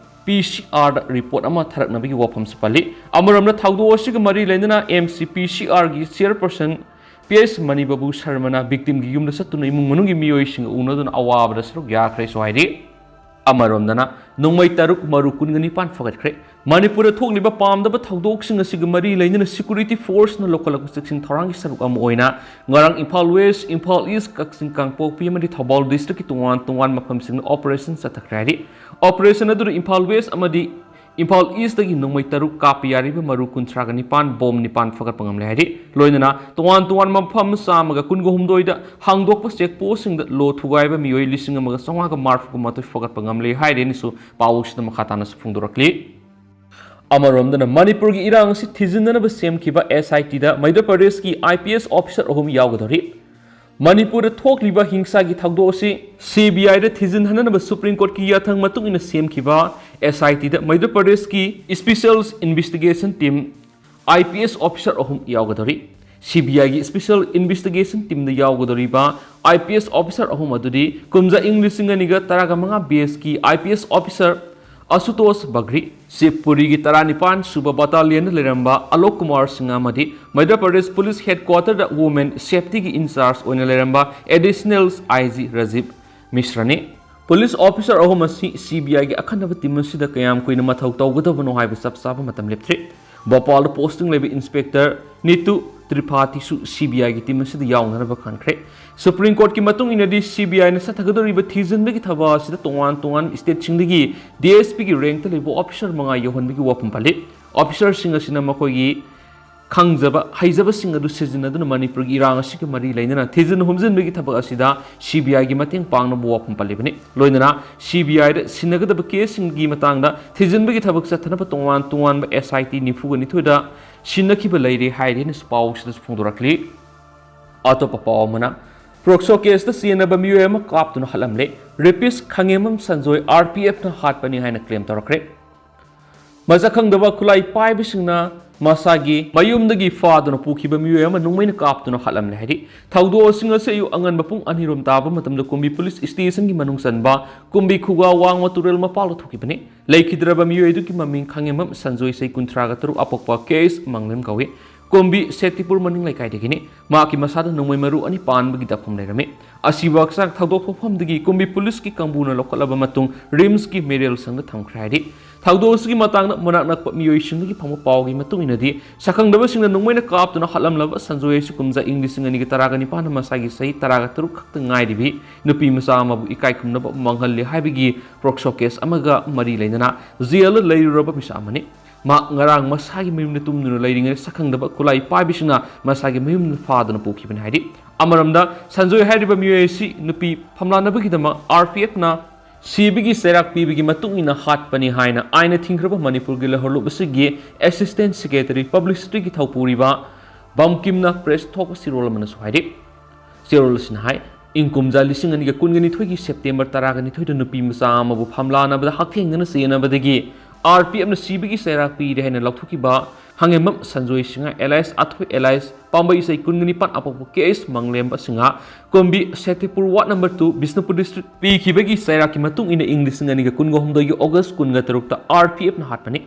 ꯄꯤ ꯁꯤ ꯑꯥꯔꯗ ꯔꯤꯄꯣꯔꯠ ꯑꯃ ꯊꯥꯔꯛꯅꯕꯒꯤ ꯋꯥꯐꯝꯁꯨ ꯄꯜꯂꯤ꯫ ꯑꯃꯔꯣꯝꯗ ꯊꯧꯗꯣꯛ ꯑꯁꯤꯒ ꯃꯔꯤ ꯂꯩꯅꯅ M C P C ꯑꯥꯔꯒꯤ ꯆꯤꯌꯔꯄꯔꯁꯟ P S ꯃꯅꯤꯕꯥꯕꯨ ꯁꯔꯃꯅ ꯚꯤꯛꯇꯤꯝꯒꯤ ꯌꯨꯝꯗ ꯆꯠꯇꯨꯅ ꯏꯃꯨꯡ ꯃꯅꯨꯡꯒꯤ ꯃꯤꯑꯣꯏꯁꯤꯡꯒ ꯎꯅꯗꯨꯅ ꯑꯋꯥꯕꯗ ꯁꯔꯨꯛ ꯌꯥꯈ꯭ꯔꯦꯁꯨ ꯍꯥꯏꯔꯤ꯫ ꯑꯃꯔꯣꯝꯗꯅ ꯅꯣꯡꯃꯩ ꯇꯔꯨꯛ ꯃꯔꯨ ꯀꯨꯟꯒ ꯅꯤꯄꯥꯟ ꯐꯒꯠꯈ꯭ꯔꯦ꯫ ꯃꯅꯤꯄꯨꯔꯗ ꯊꯣꯛꯂꯤꯕ ꯄꯥꯝꯗꯕ ꯊꯧꯗꯣꯛꯁꯤꯡ ꯑꯁꯤꯒ ꯃꯔꯤ ꯂꯩꯅꯅ ꯁꯦꯀ꯭ꯌꯨꯔꯤꯇꯤ ꯐꯣꯔꯁꯅ ꯂꯧꯈꯠꯂꯛꯄ ꯆꯦꯛꯁꯤꯟ ꯊꯧꯔꯥꯡꯒꯤ ꯁꯔꯨꯛ ꯑꯃ ꯑꯣꯏꯅ ꯉꯔꯥꯡ ꯏꯝꯐꯥꯜ ꯋꯦꯁ, ꯏꯝꯐꯥꯜ ꯏꯁ, ꯀꯛꯆꯤꯡ, ꯀꯥꯡꯄꯣꯛꯄꯤ ꯑꯃꯗꯤ ꯊꯧꯕꯥꯜ ꯗꯤꯁꯇ꯭ꯔꯤꯛꯀꯤ ꯇꯣꯉꯥꯟ ꯇꯣꯉꯥꯟꯕ ꯃꯐꯝꯁꯤꯡꯗ ꯑꯣꯄꯔꯦꯁꯟ ꯆꯠꯊꯈ꯭ꯔꯦ ꯍꯥꯏꯔꯤ꯫ ꯑꯣꯄꯔꯦꯁꯟ ꯑꯗꯨꯗ ꯏꯝꯐꯥꯜ ꯋꯦꯁ ꯑꯃꯗꯤ ꯏꯝꯐꯥꯜ ꯏꯁꯇꯒꯤ ꯅꯣꯡꯃꯩ ꯇꯔꯨꯛ ꯀꯥꯞꯄ ꯌꯥꯔꯤꯕ ꯃꯔꯨ ꯀꯨꯟꯊ꯭ꯔꯥꯒ ꯅꯤꯄꯥꯟ, ꯕꯣꯝ ꯅꯤꯄꯥꯟ ꯐꯒꯠꯄ ꯉꯝꯂꯦ ꯍꯥꯏꯔꯤ꯫ ꯂꯣꯏꯅꯅ ꯇꯣꯉꯥꯟ ꯇꯣꯉꯥꯟꯕ ꯃꯐꯝ ꯆꯥꯝꯃꯒ ꯀꯨꯟꯒ ꯍꯨꯝꯗꯣꯏꯗ ꯍꯥꯡꯗꯣꯛꯄ ꯆꯦꯛ ꯄꯣꯁꯁꯤꯡꯗ ꯂꯣ ꯊꯨꯒꯥꯏꯕ ꯃꯤꯑꯣꯏ ꯂꯤꯁꯤꯡ ꯑꯃꯒ ꯆꯥꯝꯃꯉꯥꯒ ꯃꯔꯤꯐꯨꯒ ꯃꯥꯊꯣꯏ ꯐꯒꯠꯄ ꯉꯝꯂꯦ ꯍꯥꯏꯔꯦꯅꯁꯨ ꯄꯥꯎꯁꯤꯗ ꯃꯈꯥ ꯇꯥꯅꯁꯨ ꯐꯣꯡꯗꯣꯔꯛꯂꯤ꯫ ꯑꯃꯔꯣꯝꯗꯅ ꯃꯅꯤꯄꯨꯔꯒꯤ ꯏꯔꯥꯡ ꯑꯁꯤ ꯊꯤꯖꯤꯟꯅꯅꯕ ꯁꯦꯝꯈꯤꯕ ꯑꯦꯁ ꯑꯥꯏ ꯇꯤꯗ ꯃꯩꯙ꯭ꯔ ꯄ꯭ꯔꯗꯦꯁꯀꯤ ꯑꯥꯏ ꯄꯤ ꯑꯦꯁ ꯑꯣꯐꯤꯁꯥꯔ ꯑꯍꯨꯝ ꯌꯥꯎꯒꯗꯧꯔꯤ꯫ ꯃꯅꯤꯄꯨꯔꯗ ꯊꯣꯛꯂꯤꯕ ꯍꯤꯡꯁꯥꯒꯤ ꯊꯧꯗꯣꯛ ꯑꯁꯤ ꯁꯤ ꯕꯤ ꯑꯥꯏꯗ ꯊꯤꯖꯤꯟꯍꯟꯅꯅꯕ ꯁꯨꯄ꯭ꯔꯤꯝ ꯀꯣꯔꯠꯀꯤ ꯌꯥꯊꯪ ꯃꯇꯨꯡ ꯏꯟꯅ ꯁꯦꯝꯈꯤꯕ ꯑꯦꯁ ꯑꯥꯏ ꯇꯤꯗ ꯃꯩꯙ꯭ꯔ ꯄ꯭ꯔꯗꯦꯁꯀꯤ special investigation team, I P S officer ꯑꯍꯨꯝ ꯌꯥꯎꯒꯗꯧꯔꯤ꯫ ꯁꯤ ꯕꯤ ꯑꯥꯏꯒꯤ ꯏꯁꯄꯤꯁꯦꯜ ꯏꯟꯚꯦꯁꯇꯤꯒꯦꯁꯟ ꯇꯤꯝꯗ ꯌꯥꯎꯒꯗꯧꯔꯤꯕ ꯑꯥꯏ ꯄꯤ ꯑꯦꯁ ꯑꯣꯐꯤꯁꯥꯔ ꯑꯍꯨꯝ ꯑꯗꯨꯗꯤ ꯀꯨꯝꯖꯥ ꯏꯪ ꯂꯤꯁꯤꯡ ꯑꯅꯤꯒ ꯇꯔꯥꯒ ꯃꯉꯥ ꯕꯦꯁꯀꯤ ꯑꯥꯏ ꯄꯤ ꯑꯦꯁ ꯑꯣꯐꯤꯁꯥꯔ ꯑꯁꯨꯇꯣꯁ ꯕꯒ꯭ꯔꯤ, ꯁꯤꯕꯄꯨꯔꯤꯒꯤ ꯇꯔꯥꯅꯤꯄꯥꯟ ꯁꯨꯕ ꯕꯠꯇꯥꯂꯤꯌꯟꯗ ꯂꯩꯔꯝꯕ ꯑꯂꯣꯛ ꯀꯨꯃꯥꯔ ꯁꯤꯡꯍ ꯑꯃꯗꯤ ꯃꯩꯙ꯭ꯔ ꯄ꯭ꯔꯗꯦꯁ ꯄꯨꯂꯤꯁ ꯍꯦꯗꯀ꯭ꯋꯥꯇꯔꯗ ꯋꯨꯃꯦꯟ ꯁꯦꯐꯇꯤꯒꯤ ꯏꯟꯆꯥꯔꯖ ꯑꯣꯏꯅ ꯂꯩꯔꯝꯕ ꯑꯦꯗꯤꯁꯅꯦꯜ ꯑꯥꯏ ꯖꯤ ꯔꯥꯖꯤꯕ ꯃꯤꯁ꯭ꯔꯅꯤ꯫ ꯄꯨꯂꯤꯁ ꯑꯣꯐꯤꯁꯥꯔ ꯑꯍꯨꯝ ꯑꯁꯤ ꯁꯤ ꯕꯤ ꯑꯥꯏꯒꯤ ꯑꯈꯟꯅꯕ ꯇꯤꯝ ꯑꯁꯤꯗ ꯀꯌꯥꯝ ꯀꯨꯏꯅ ꯃꯊꯧ ꯇꯧꯒꯗꯕꯅꯣ ꯍꯥꯏꯕ ꯆꯞ ꯆꯥꯕ ꯃꯇꯝ ꯂꯦꯞꯇ꯭ꯔꯤ꯫ ꯚꯣꯄꯥꯜꯗ ꯄꯣꯁꯇꯤꯡ ꯂꯩꯕ ꯏꯟꯁꯄꯦꯛꯇꯔ ꯅꯤꯇꯨ ꯇ꯭ꯔꯤꯄꯥꯊꯤꯁꯨ ꯁꯤ ꯕꯤ ꯑꯥꯏꯒꯤ ꯇꯤꯝ ꯑꯁꯤꯗ ꯌꯥꯎꯅꯅꯕ ꯈꯟꯈ꯭ꯔꯦ꯫ ꯁꯨꯄ꯭ꯔꯤꯝ ꯀꯣꯔꯠꯀꯤ ꯃꯇꯨꯡ ꯏꯟꯅꯗꯤ ꯁꯤ ꯕꯤ ꯑꯥꯏꯅ ꯆꯠꯊꯒꯗꯧꯔꯤꯕ ꯊꯤꯖꯤꯟꯕꯒꯤ ꯊꯕꯛ ꯑꯁꯤꯗ ꯇꯣꯉꯥꯟ ꯇꯣꯉꯥꯟꯕ ꯁ꯭ꯇꯦꯠꯁꯤꯡꯗꯒꯤ ꯗꯤ ꯑꯦꯁ ꯄꯤꯒꯤ ꯔꯦꯡꯛꯇ ꯂꯩꯕ ꯑꯣꯐꯤꯁꯥꯔ ꯃꯉꯥ ꯌꯧꯍꯟꯕꯒꯤ ꯋꯥꯐꯝ ꯄꯜꯂꯤ꯫ ꯑꯣꯐꯤꯁꯥꯔꯁꯤꯡ ꯑꯁꯤꯅ ꯃꯈꯣꯏꯒꯤ ꯈꯪꯖꯕ, ꯍꯩꯖꯕꯁꯤꯡ ꯑꯗꯨ ꯁꯤꯖꯤꯟꯅꯗꯨꯅ ꯃꯅꯤꯄꯨꯔꯒꯤ ꯏꯔꯥꯡ ꯑꯁꯤꯒ ꯃꯔꯤ ꯂꯩꯅꯅ ꯊꯤꯖꯤꯟ ꯍꯨꯝꯖꯤꯟꯕꯒꯤ ꯊꯕꯛ ꯑꯁꯤꯗ ꯁꯤ ꯕꯤ ꯑꯥꯏꯒꯤ ꯃꯇꯦꯡ ꯄꯥꯡꯅꯕ ꯋꯥꯐꯝ ꯄꯜꯂꯤꯕꯅꯤ꯫ ꯂꯣꯏꯅꯅ ꯁꯤ ꯕꯤ ꯑꯥꯏꯗ ꯁꯤꯟꯅꯒꯗꯕ ꯀꯦꯁꯁꯤꯡꯒꯤ ꯃꯇꯥꯡꯗ ꯊꯤꯖꯤꯟꯕꯒꯤ ꯊꯕꯛ ꯆꯠꯊꯅꯕ ꯇꯣꯉꯥꯟ ꯇꯣꯉꯥꯟꯕ ꯑꯦꯁ ꯑꯥꯏ ꯇꯤ ꯅꯤꯐꯨꯒ ꯅꯤꯊꯣꯏꯗ ꯁꯤꯟꯅꯈꯤꯕ ꯂꯩꯔꯦ ꯍꯥꯏꯔꯤ ꯍꯥꯏꯅ ꯄꯥꯎꯁꯤꯗꯁꯨ ꯐꯣꯡꯗꯣꯔꯛꯂꯤ꯫ ꯑꯇꯣꯞꯄ ꯄꯥꯎ ꯑꯃꯅ, ꯄꯣꯛꯁꯣ ꯀꯦꯁꯇ ꯆꯦꯟꯅꯕ ꯃꯤꯑꯣꯏ ꯑꯃ ꯀꯥꯞꯇꯨꯅ ꯍꯥꯠꯂꯝꯂꯦ꯫ ꯔꯦꯄꯤꯁ ꯈꯥꯉꯦꯝꯕꯝ ꯁꯟꯖꯣꯏ ꯑꯥꯔ ꯄꯤ ꯑꯦꯐꯅ ꯍꯥꯠꯄꯅꯤ ꯍꯥꯏꯅ ꯀ꯭ꯂꯦꯝ ꯇꯧꯔꯛꯈ꯭ꯔꯦ꯫ ꯃꯁꯛ ꯈꯪꯗꯕ ꯈꯨꯠꯂꯥꯏ ꯄꯥꯏꯕꯁꯤꯡꯅ ꯃꯁꯥꯒꯤ ꯃꯌꯨꯝꯗꯒꯤ ꯐꯥꯗꯨꯅ ꯄꯨꯈꯤꯕ ꯃꯤꯑꯣꯏ ꯑꯃ ꯅꯣꯡꯃꯩꯅ ꯀꯥꯞꯇꯨꯅ ꯍꯥꯠꯂꯝꯂꯦ ꯍꯥꯏꯔꯤ꯫ ꯊꯧꯗꯣꯛ ꯑꯁꯤꯡ ꯑꯁꯤ ꯑꯌꯨꯛ ꯑꯉꯟꯕ ꯄꯨꯡ ꯑꯅꯤꯔꯣꯝ ꯇꯥꯕ ꯃꯇꯝꯗ ꯀꯨꯝꯕꯤ ꯄꯨꯂꯤꯁ ꯁ꯭ꯇꯦꯁꯟꯒꯤ ꯃꯅꯨꯡ ꯆꯟꯕ ꯀꯨꯝꯕꯤ ꯈꯨꯒꯥ ꯋꯥꯡꯃ ꯇꯨꯔꯦꯜ ꯃꯄꯥꯜꯗ ꯊꯣꯛꯈꯤꯕꯅꯤ꯫ ꯂꯩꯈꯤꯗ꯭ꯔꯕ ꯃꯤꯑꯣꯏ ꯑꯗꯨꯒꯤ ꯃꯃꯤꯡ ꯈꯥꯉꯦꯝꯕꯝ ꯁꯟꯖꯣꯏ, ꯆꯍꯤ ꯀꯨꯟꯊ꯭ꯔꯥꯒ ꯇꯔꯨꯛ, ꯑꯄꯣꯛꯄ ꯀꯦ ꯑꯦꯁ ꯃꯪꯂꯦꯝ ꯀꯧꯏ꯫ ꯀꯨꯝꯕꯤ ꯁꯦꯇꯤꯄꯨꯔ ꯃꯅꯤꯡ ꯂꯩꯀꯥꯏꯗꯒꯤꯅꯤ꯫ ꯃꯍꯥꯛꯀꯤ ꯃꯁꯥꯗ ꯅꯣꯡꯃꯩ ꯃꯔꯨ ꯑꯅꯤ ꯄꯥꯟꯕꯒꯤ ꯗꯛꯐꯝ ꯂꯩꯔꯝꯃꯤ꯫ ꯑꯁꯤꯕꯨ ꯍꯛꯆꯥꯡ ꯊꯧꯗꯣꯛ ꯊꯣꯛꯐꯝꯗꯒꯤ ꯀꯨꯝꯕꯤ ꯄꯨꯂꯤꯁꯀꯤ ꯀꯥꯡꯕꯨꯅ ꯂꯧꯈꯠꯂꯕ ꯃꯇꯨꯡ ꯔꯤꯝꯁꯀꯤ ꯃꯦꯔꯤꯌꯦꯜ ꯁꯪꯗ ꯊꯝꯈ꯭ꯔꯦ ꯍꯥꯏꯔꯤ꯫ ꯊꯧꯗꯣꯛ ꯑꯁꯤꯒꯤ ꯃꯇꯥꯡꯗ ꯃꯅꯥꯛ ꯅꯛꯄ ꯃꯤꯑꯣꯏꯁꯤꯡꯗꯒꯤ ꯐꯪꯕ ꯄꯥꯎꯒꯤ ꯃꯇꯨꯡ ꯏꯟꯅꯗꯤ, ꯁꯛꯈꯪꯗꯕꯁꯤꯡꯅ ꯅꯣꯡꯃꯩꯅ ꯀꯥꯞꯇꯨꯅ ꯍꯥꯠꯂꯝꯂꯕ ꯁꯟꯖꯣꯏ ꯑꯁꯤ ꯀꯨꯝꯖꯥ ꯏꯪ ꯂꯤꯁꯤꯡ ꯑꯅꯤꯒ ꯇꯔꯥꯒ ꯅꯤꯄꯥꯟꯗ ꯃꯁꯥꯒꯤ ꯆꯍꯤ ꯇꯔꯥꯒ ꯇꯔꯨꯛ ꯈꯛꯇ ꯉꯥꯏꯔꯤꯕꯤ ꯅꯨꯄꯤ ꯃꯆꯥ ꯑꯃꯕꯨ ꯏꯀꯥꯏ ꯈꯨꯝꯅꯕ ꯃꯥꯡꯍꯜꯂꯤ ꯍꯥꯏꯕꯒꯤ ꯄꯣꯛꯁꯣ ꯀꯦꯁ ꯑꯃꯒ ꯃꯔꯤ ꯂꯩꯅꯅ ꯖꯦꯜꯗ ꯂꯩꯔꯨꯔꯕ ꯃꯤꯁꯛ ꯑꯃꯅꯤ꯫ ꯃꯍꯥꯛ ꯉꯔꯥꯡ ꯃꯁꯥꯒꯤ ꯃꯌꯨꯝꯗ ꯇꯨꯝꯗꯨꯅ ꯂꯩꯔꯤꯉꯩꯗ ꯁꯛꯈꯪꯗꯕ ꯈꯨꯠꯂꯥꯏ ꯄꯥꯏꯕꯤꯁꯤꯡꯅ ꯃꯁꯥꯒꯤ ꯃꯌꯨꯝꯗ ꯐꯥꯗꯨꯅ ꯄꯨꯈꯤꯕꯅꯤ ꯍꯥꯏꯔꯤ꯫ ꯑꯃꯔꯣꯝꯗ, ꯁꯟꯖꯣꯏ ꯍꯥꯏꯔꯤꯕ ꯃꯤꯑꯣꯏ ꯑꯁꯤ ꯅꯨꯄꯤ ꯐꯝꯂꯥꯟꯅꯕꯒꯤꯗꯃꯛ ꯑꯥꯔ ꯄꯤ ꯑꯦꯐꯅ ꯁꯤꯕꯒꯤ ꯆꯩꯔꯥꯛ ꯄꯤꯕꯒꯤ ꯃꯇꯨꯡ ꯏꯟꯅ ꯍꯥꯠꯄꯅꯤ ꯍꯥꯏꯅ ꯑꯥꯏꯟꯅ ꯊꯤꯡꯈ꯭ꯔꯕ ꯃꯅꯤꯄꯨꯔꯒꯤ ꯂꯩꯍꯧꯔꯕꯁꯤꯒꯤ ꯑꯦꯁꯤꯁꯇꯦꯟ ꯁꯦꯀ꯭ꯔꯦꯇꯔꯤ ꯄꯕ꯭ꯂꯤꯁꯤꯇꯤꯒꯤ ꯊꯧꯄꯨꯔꯤꯕ ꯕꯝꯀꯤꯝꯅ ꯄ꯭ꯔꯦꯁ ꯊꯣꯛꯄ ꯆꯦꯔꯣꯜ ꯑꯃꯅꯁꯨ ꯍꯥꯏꯔꯤ꯫ ꯆꯦꯔꯣꯜ ꯑꯁꯤꯅ ꯍꯥꯏ, ꯏꯪ ꯀꯨꯝꯖꯥ ꯂꯤꯁꯤꯡ ꯑꯅꯤꯒ ꯀꯨꯟꯒ ꯅꯤꯊꯣꯏꯒꯤ ꯁꯦꯞꯇꯦꯝꯕꯔ ꯇꯔꯥꯒ ꯅꯤꯊꯣꯏꯗ ꯅꯨꯄꯤ ꯃꯆꯥ ꯑꯃꯕꯨ ꯐꯝꯂꯥꯟꯅꯕꯗ ꯍꯛꯊꯦꯡꯅꯅ ꯆꯦꯟꯅꯕꯗꯒꯤ ꯑꯥꯔ ꯄꯤ ꯑꯦꯐꯅ ꯁꯤꯕꯒꯤ ꯆꯩꯔꯥꯛ ꯄꯤꯔꯦ ꯍꯥꯏꯅ ꯂꯥꯎꯊꯣꯛꯈꯤꯕ ꯍꯥꯉꯦꯝꯕꯝ ꯁꯟꯖꯣꯏ ꯁꯤꯡꯍ alias ꯑꯊꯣꯏ alias ꯄꯥꯝꯕꯩ ꯏꯁꯩ ꯀꯨꯟꯒ ꯅꯤꯄꯥꯟ ꯑꯄꯣꯛꯄ K S Manglemba Singh, Kombi Setipur ward number two, Bishnupur district, ꯄꯤꯈꯤꯕꯒꯤ ꯆꯩꯔꯥꯛꯀꯤ ꯃꯇꯨꯡ ꯏꯟꯅ ꯏꯪ ꯂꯤꯁꯤꯡ ꯑꯅꯤꯒ ꯀꯨꯟꯒ ꯍꯨꯝꯗꯣꯏꯒꯤ ꯑꯣꯒꯁ ꯀꯨꯟꯒ ꯇꯔꯨꯛꯇ ꯑꯥꯔ ꯄꯤ ꯑꯦꯐꯅ ꯍꯥꯠꯄꯅꯤ꯫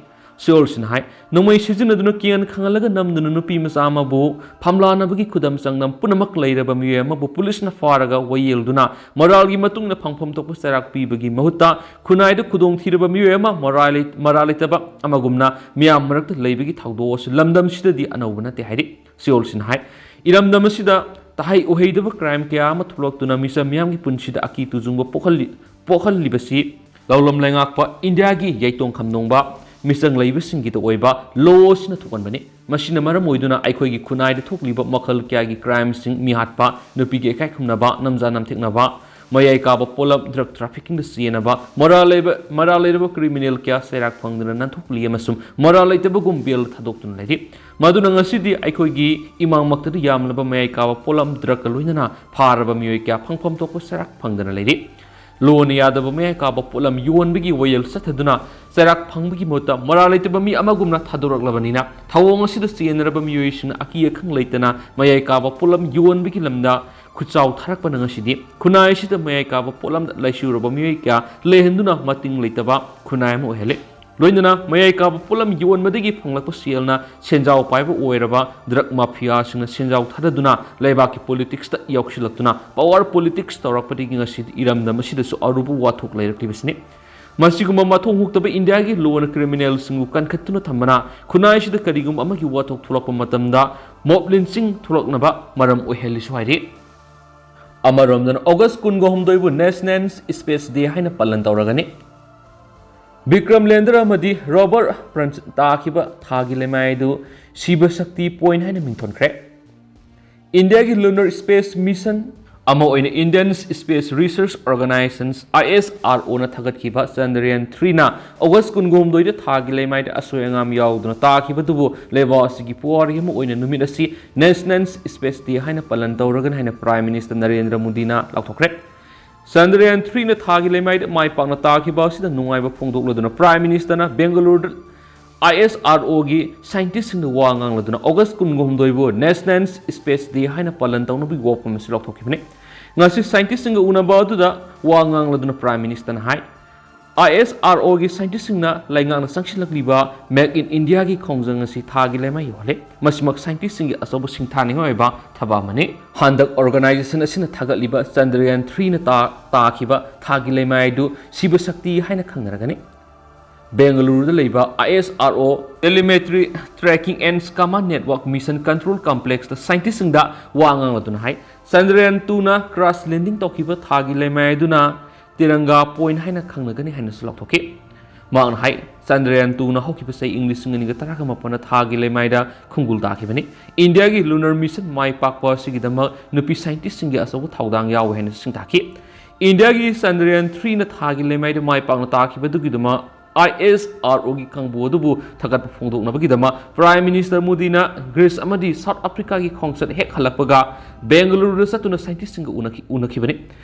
ꯁꯤꯑꯣꯜꯁꯤꯅ ꯍꯥꯏ, ꯅꯣꯡꯃꯩ ꯁꯤꯖꯤꯟꯅꯗꯨꯅ ꯀꯤꯍꯟ ꯈꯪꯍꯜꯂꯒ ꯅꯝꯗꯨꯅ ꯅꯨꯄꯤ ꯃꯆꯥ ꯑꯃꯕꯨ ꯐꯝꯂꯥꯅꯕꯒꯤ ꯈꯨꯗꯝ ꯆꯥꯡꯗꯝ ꯄꯨꯝꯅꯃꯛ ꯂꯩꯔꯕ ꯃꯤꯑꯣꯏ ꯑꯃꯕꯨ ꯄꯨꯂꯤꯁꯅ ꯐꯥꯔꯒ ꯋꯥꯌꯦꯜꯗꯨꯅ ꯃꯔꯥꯜꯒꯤ ꯃꯇꯨꯡ ꯏꯟꯅ ꯐꯪꯐꯝ ꯊꯣꯛꯄ ꯆꯩꯔꯥꯛ ꯄꯤꯕꯒꯤ ꯃꯍꯨꯠꯇ ꯈꯨꯟꯅꯥꯏꯗ ꯈꯨꯗꯣꯡꯊꯤꯔꯕ ꯃꯤꯑꯣꯏ ꯑꯃ ꯃꯔꯥꯜ ꯂꯩ-, ꯃꯔꯥꯜ ꯂꯩꯇꯕ ꯑꯃꯒꯨꯝꯅ ꯃꯤꯌꯥꯝ ꯃꯔꯛꯇ ꯂꯩꯕꯒꯤ ꯊꯧꯗꯣꯛ ꯑꯁꯤ ꯂꯝꯗꯝꯁꯤꯗꯗꯤ ꯑꯅꯧꯕ ꯅꯠꯇꯦ ꯍꯥꯏꯔꯤ꯫ ꯁꯤꯑꯣꯜꯁꯤꯅ ꯍꯥꯏ, ꯏꯔꯝꯗꯝ ꯑꯁꯤꯗ ꯇꯍꯩ ꯎꯍꯩꯗꯕ ꯀ꯭ꯔꯥꯏꯝ ꯀꯌꯥ ꯑꯃ ꯊꯣꯛꯂꯛꯇꯨꯅ ꯃꯤꯆꯝ ꯃꯤꯌꯥꯝꯒꯤ ꯄꯨꯟꯁꯤꯗ ꯑꯀꯤ ꯇꯨꯖꯨꯡꯕ ꯄꯣꯛꯍꯜꯂꯤ-, ꯄꯣꯛꯍꯜꯂꯤꯕꯁꯤ ꯂꯧꯂꯝ ꯂꯩꯉꯥꯛꯄ ꯏꯟꯗꯤꯌꯥꯒꯤ ꯌꯥꯏꯇꯣꯡ ꯈꯝꯅꯣꯡꯕ ꯃꯤꯆꯪ ꯂꯩꯕꯁꯤꯡꯒꯤꯗ ꯑꯣꯏꯕ ꯂꯣ ꯑꯁꯤꯅ ꯊꯣꯛꯍꯟꯕꯅꯤ꯫ ꯃꯁꯤꯅ ꯃꯔꯝ ꯑꯣꯏꯗꯨꯅ ꯑꯩꯈꯣꯏꯒꯤ ꯈꯨꯟꯅꯥꯏꯗ ꯊꯣꯛꯂꯤꯕ ꯃꯈꯜ ꯀꯌꯥꯒꯤ ꯀ꯭ꯔꯥꯏꯝꯁꯤꯡ, ꯃꯤꯍꯥꯠꯄ, ꯅꯨꯄꯤꯒ ꯏꯀꯥꯏ ꯈꯨꯝꯅꯕ, ꯅꯝꯖꯥ ꯅꯝꯊꯦꯛꯅꯕ, ꯃꯌꯥꯏ ꯀꯥꯕ ꯄꯣꯠꯂꯝ, ꯗ꯭ꯔꯒ ꯇ꯭ꯔꯥꯐꯤꯀꯤꯡꯗ ꯆꯦꯟꯅꯕ, ꯃꯔꯥꯜ ꯂꯩꯕ, ꯃꯔꯥꯜ ꯂꯩꯔꯕ ꯀ꯭ꯔꯤꯃꯤꯅꯦꯜ ꯀꯌꯥ ꯆꯩꯔꯥꯛ ꯐꯪꯗꯨꯅ ꯅꯥꯟꯊꯣꯛꯂꯤ ꯑꯃꯁꯨꯡ ꯃꯔꯥꯜ ꯂꯩꯇꯕꯒꯨꯝ ꯕꯦꯜ ꯊꯥꯗꯣꯛꯇꯨꯅ ꯂꯩꯔꯤ꯫ ꯃꯗꯨꯅ ꯉꯁꯤꯗꯤ ꯑꯩꯈꯣꯏꯒꯤ ꯏꯃꯥꯡꯃꯛꯇꯗ ꯌꯥꯝꯂꯕ ꯃꯌꯥꯏ ꯀꯥꯕ ꯄꯣꯠꯂꯝ, ꯗ꯭ꯔꯒꯀ ꯂꯣꯏꯅꯅ ꯐꯥꯔꯕ ꯃꯤꯑꯣꯏ ꯀꯌꯥ ꯐꯪꯐꯝ ꯊꯣꯛꯄ ꯆꯩꯔꯥꯛ ꯐꯪꯗꯅ ꯂꯩꯔꯤ꯫ ꯂꯣꯅ ꯌꯥꯗꯕ ꯃꯌꯥꯏ ꯀꯥꯕ ꯄꯣꯠꯂꯝ ꯌꯣꯟꯕꯒꯤ ꯋꯥꯌꯦꯜ ꯆꯠꯊꯗꯨꯅ ꯆꯩꯔꯥꯛ ꯐꯪꯕꯒꯤ ꯃꯍꯨꯠꯇ ꯃꯔꯥꯜ ꯂꯩꯇꯕ ꯃꯤ ꯑꯃꯒꯨꯝꯅ ꯊꯥꯗꯣꯔꯛꯂꯕꯅꯤꯅ, ꯊꯧꯑꯣꯡ ꯑꯁꯤꯗ ꯆꯦꯟꯅꯔꯕ ꯃꯤꯑꯣꯏꯁꯤꯡꯅ ꯑꯀꯤ ꯑꯈꯪ ꯂꯩꯇꯅ ꯃꯌꯥꯏ ꯀꯥꯕ ꯄꯣꯠꯂꯝ ꯌꯣꯟꯕꯒꯤ ꯂꯝꯗ ꯈꯨꯠꯆꯥꯎ ꯊꯥꯔꯛꯄꯅ ꯉꯁꯤꯗꯤ ꯈꯨꯟꯅꯥꯏ ꯑꯁꯤꯗ ꯃꯌꯥꯏ ꯀꯥꯕ ꯄꯣꯠꯂꯝꯗ ꯂꯩꯁꯤꯜꯂꯨꯔꯕ ꯃꯤꯑꯣꯏ ꯀꯌꯥ ꯂꯩꯍꯟꯗꯨꯅ ꯃꯇꯤꯡ ꯂꯩꯇꯕ ꯈꯨꯟꯅꯥꯏ ꯑꯃ ꯑꯣꯏꯍꯜꯂꯤ꯫ ꯂꯣꯏꯅꯅ ꯃꯌꯥꯏ ꯀꯥꯕ ꯄꯣꯠꯂꯝ ꯌꯣꯟꯕꯗꯒꯤ ꯐꯪꯂꯛꯄ ꯁꯦꯜꯅ ꯁꯦꯟꯖꯥꯎ ꯄꯥꯏꯕ ꯑꯣꯏꯔꯕ ꯗ꯭ꯔꯒ ꯃꯥꯐꯤꯌꯥꯁꯤꯡꯅ ꯁꯦꯟꯖꯥꯎ ꯊꯥꯗꯗꯨꯅ ꯂꯩꯕꯥꯛꯀꯤ ꯄꯣꯂꯤꯇꯤꯛꯁꯇ ꯌꯥꯎꯁꯤꯜꯂꯛꯇꯨꯅ ꯄꯋꯥꯔ ꯄꯣꯂꯤꯇꯤꯛꯁ ꯇꯧꯔꯛꯄꯗꯒꯤ ꯉꯁꯤꯗꯤ ꯏꯔꯝꯗꯝ ꯑꯁꯤꯗꯁꯨ ꯑꯔꯨꯕ ꯋꯥꯊꯣꯛ ꯂꯩꯔꯛꯂꯤꯕꯁꯤꯅꯤ꯫ ꯃꯁꯤꯒꯨꯝꯕ ꯃꯊꯣꯡ ꯍꯨꯛꯇꯕ ꯏꯟꯗꯤꯌꯥꯒꯤ ꯂꯣꯅ ꯀ꯭ꯔꯤꯃꯤꯅꯦꯜꯁꯤꯡꯕꯨ ꯀꯟꯈꯠꯇꯨꯅ ꯊꯝꯕꯅ ꯈꯨꯟꯅꯥꯏꯁꯤꯗ ꯀꯔꯤꯒꯨꯝꯕ ꯑꯃꯒꯤ ꯋꯥꯊꯣꯛ ꯊꯣꯛꯂꯛꯄ ꯃꯇꯝꯗ ꯃꯣꯕ ꯂꯤꯟꯆꯤꯡ ꯊꯣꯛꯂꯛꯅꯕ ꯃꯔꯝ ꯑꯣꯏꯍꯜꯂꯤꯁꯨ ꯍꯥꯏꯔꯤ꯫ ꯑꯃꯔꯣꯝꯗꯅ ꯑꯣꯒꯁ ꯀꯨꯟꯒ ꯍꯨꯝꯗꯣꯏꯕꯨ ꯅꯦꯁꯅꯦꯜ ꯁ꯭ꯄꯦꯁ ꯗꯦ ꯍꯥꯏꯅ ꯄꯥꯂꯟ ꯇꯧꯔꯒꯅꯤ꯫ ꯕꯤꯀ꯭ꯔꯝ ꯂꯦꯟꯗꯔ ꯑꯃꯗꯤ ꯔꯣꯕꯔ ꯄ꯭ꯔꯟꯁ ꯇꯥꯈꯤꯕ ꯊꯥꯒꯤ ꯂꯩꯃꯥꯏ ꯑꯗꯨ ꯁꯤꯕ ꯁꯛꯇꯤ ꯄꯣꯏꯟ ꯍꯥꯏꯅ ꯃꯤꯡꯊꯣꯟꯈ꯭ꯔꯦ꯫ ꯏꯟꯗꯤꯌꯥꯒꯤ ꯂꯨꯅꯔ ꯁ꯭ꯄꯦꯁ ꯃꯤꯁꯟ ꯑꯃ ꯑꯣꯏꯅ ꯏꯟꯗꯤꯌꯟ ꯁ꯭ꯄꯦꯁ ꯔꯤꯁꯔꯁ ꯑꯣꯔꯒꯅꯥꯏꯖꯦꯁꯟ, ꯑꯥꯏ ꯑꯦꯁ ꯑꯥꯔ ꯑꯣꯅ ꯊꯥꯒꯠꯈꯤꯕ ꯆꯟꯗ꯭ꯔꯌꯥꯟ ꯊ꯭ꯔꯤꯅ ꯑꯣꯒꯁ ꯀꯨꯟꯒ ꯍꯨꯝꯗꯣꯏꯗ ꯊꯥꯒꯤ ꯂꯩꯃꯥꯏꯗ ꯑꯁꯣꯏ ꯑꯉꯥꯝ ꯌꯥꯎꯗꯅ ꯇꯥꯈꯤꯕꯗꯨꯕꯨ ꯂꯩꯕꯥꯛ ꯑꯁꯤꯒꯤ ꯄꯨꯋꯥꯔꯤ ꯑꯃ ꯑꯣꯏꯅ ꯅꯨꯃꯤꯠ ꯑꯁꯤ ꯅꯦꯁꯅꯦꯜ ꯁ꯭ꯄꯦꯁ ꯗꯦ ꯍꯥꯏꯅ ꯄꯥꯂꯟ ꯇꯧꯔꯒꯅꯤ ꯍꯥꯏꯅ ꯄ꯭ꯔꯥꯏꯝ ꯃꯤꯅꯤꯁꯇꯔ ꯅꯔꯦꯟꯗ꯭ꯔ ꯃꯣꯗꯤꯅ ꯂꯥꯎꯊꯣꯛꯈ꯭ꯔꯦ꯫ ꯆꯟꯗ꯭ꯔꯌꯥꯟ ꯊ꯭ꯔꯤꯅ ꯊꯥꯒꯤ ꯂꯩꯃꯥꯏꯗ ꯃꯥꯏ ꯄꯥꯛꯅ ꯇꯥꯈꯤꯕ ꯑꯁꯤꯗ ꯅꯨꯡꯉꯥꯏꯕ ꯐꯣꯡꯗꯣꯛꯂꯗꯨꯅ ꯄ꯭ꯔꯥꯏꯝ ꯃꯤꯅꯤꯁꯇꯔꯅ ꯕꯦꯡꯒꯂꯨꯔꯨꯗ ꯑꯥꯏ ꯑꯦꯁ ꯑꯥꯔ ꯑꯣꯒꯤ ꯁꯥꯏꯟꯇꯤꯁꯁꯤꯡꯗ ꯋꯥ ꯉꯥꯡꯂꯗꯨꯅ ꯑꯣꯒꯁ ꯀꯨꯟꯒ ꯍꯨꯝꯗꯣꯏꯕꯨ ꯅꯦꯁꯅꯦꯜ ꯁ꯭ꯄꯦꯁ ꯗꯦ ꯍꯥꯏꯅ ꯄꯥꯂꯟ ꯇꯧꯅꯕꯒꯤ ꯋꯥꯐꯝ ꯑꯁꯤ ꯂꯥꯎꯊꯣꯛꯈꯤꯕꯅꯤ꯫ ꯉꯁꯤ ꯁꯥꯏꯟꯇꯤꯁꯁꯤꯡꯒ ꯎꯅꯕ ꯑꯗꯨꯗ ꯋꯥ ꯉꯥꯡꯂꯗꯨꯅ ꯄ꯭ꯔꯥꯏꯝ ꯃꯤꯅꯤꯁꯇꯔꯅ ꯍꯥꯏ, ISROꯒꯤ scientistꯁꯤꯡꯅ ꯂꯩꯉꯥꯛꯅ ꯆꯪꯁꯤꯜꯂꯛꯂꯤꯕ Make in Indiaꯒꯤ ꯈꯣꯡꯖꯪ ꯑꯁꯤ ꯊꯥꯒꯤ ꯂꯩꯃꯥꯏ ꯌꯧꯍꯜꯂꯦ꯫ ꯃꯁꯤꯃꯛ scientistꯁꯤꯡꯒꯤ ꯑꯆꯧꯕ ꯁꯤꯡꯊꯥꯅꯤꯡꯉꯥꯏ ꯑꯣꯏꯕ ꯊꯕꯛ ꯑꯃꯅꯤ꯫ ꯍꯟꯗꯛ organization ꯑꯁꯤꯅ ꯊꯥꯒꯠꯂꯤꯕ Chandrayaan threeꯅ ꯇꯥ-, ꯇꯥꯈꯤꯕ ꯊꯥꯒꯤ ꯂꯩꯃꯥꯏ ꯑꯗꯨ Shiva Shakti ꯍꯥꯏꯅ ꯈꯪꯅꯔꯒꯅꯤ꯫ ꯕꯦꯡꯒꯂꯨꯔꯨꯗ ꯂꯩꯕ ISRO Telemetry Tracking and Command Network Mission Control Complexꯇ scientistꯁꯤꯡꯗ ꯋꯥ ꯉꯥꯡꯂꯗꯨꯅ ꯍꯥꯏ, Chandrayaan twoꯅ crash landing ꯇꯧꯈꯤꯕ ꯊꯥꯒꯤ ꯂꯩꯃꯥꯏ ꯑꯗꯨꯅ Tiranga Point ꯍꯥꯏꯅ ꯈꯪꯅꯒꯅꯤ ꯍꯥꯏꯅꯁꯨ ꯂꯥꯎꯊꯣꯛꯈꯤ꯫ ꯃꯍꯥꯛꯅ ꯍꯥꯏ, Chandrayaan twoꯅ ꯍꯧꯈꯤꯕ ꯆꯍꯤ ꯏꯪ ꯂꯤꯁꯤꯡ ꯑꯅꯤꯒ ꯇꯔꯥꯒ ꯃꯥꯄꯟꯗ ꯊꯥꯒꯤ ꯂꯩꯃꯥꯏꯗ ꯈꯣꯡꯒꯨꯜ ꯇꯥꯈꯤꯕꯅꯤ꯫ ꯏꯟꯗꯤꯌꯥꯒꯤ lunar mission ꯃꯥꯏ ꯄꯥꯛꯄ ꯑꯁꯤꯒꯤꯗꯃꯛ ꯅꯨꯄꯤ scientistꯁꯤꯡꯒꯤ ꯑꯆꯧꯕ ꯊꯧꯗꯥꯡ ꯌꯥꯎꯏ ꯍꯥꯏꯅꯁꯨ ꯁꯤꯡꯊꯥꯈꯤ꯫ ꯏꯟꯗꯤꯌꯥꯒꯤ Chandrayaan threeꯅ ꯊꯥꯒꯤ ꯂꯩꯃꯥꯏꯗ ꯃꯥꯏ ꯄꯥꯛꯅ ꯇꯥꯈꯤꯕꯗꯨꯒꯤꯗꯃꯛ ISROꯒꯤ ꯀꯥꯡꯕꯨ ꯑꯗꯨꯕꯨ ꯊꯥꯒꯠꯄ ꯐꯣꯡꯗꯣꯛꯅꯕꯒꯤꯗꯃꯛ Prime Minister ꯃꯣꯗꯤꯅ ꯒ꯭ꯔꯤꯁ ꯑꯃꯗꯤ ꯁꯥꯎꯠ ꯑꯐ꯭ꯔꯤꯀꯥꯒꯤ ꯈꯣꯡꯆꯠ ꯍꯦꯛ ꯍꯜꯂꯛꯄꯒ ꯕꯦꯡꯒꯂꯨꯔꯨꯗ ꯆꯠꯇꯨꯅ scientistꯁꯤꯡꯒ ꯎꯅꯈꯤ-, ꯎꯅꯈꯤꯕꯅꯤ꯫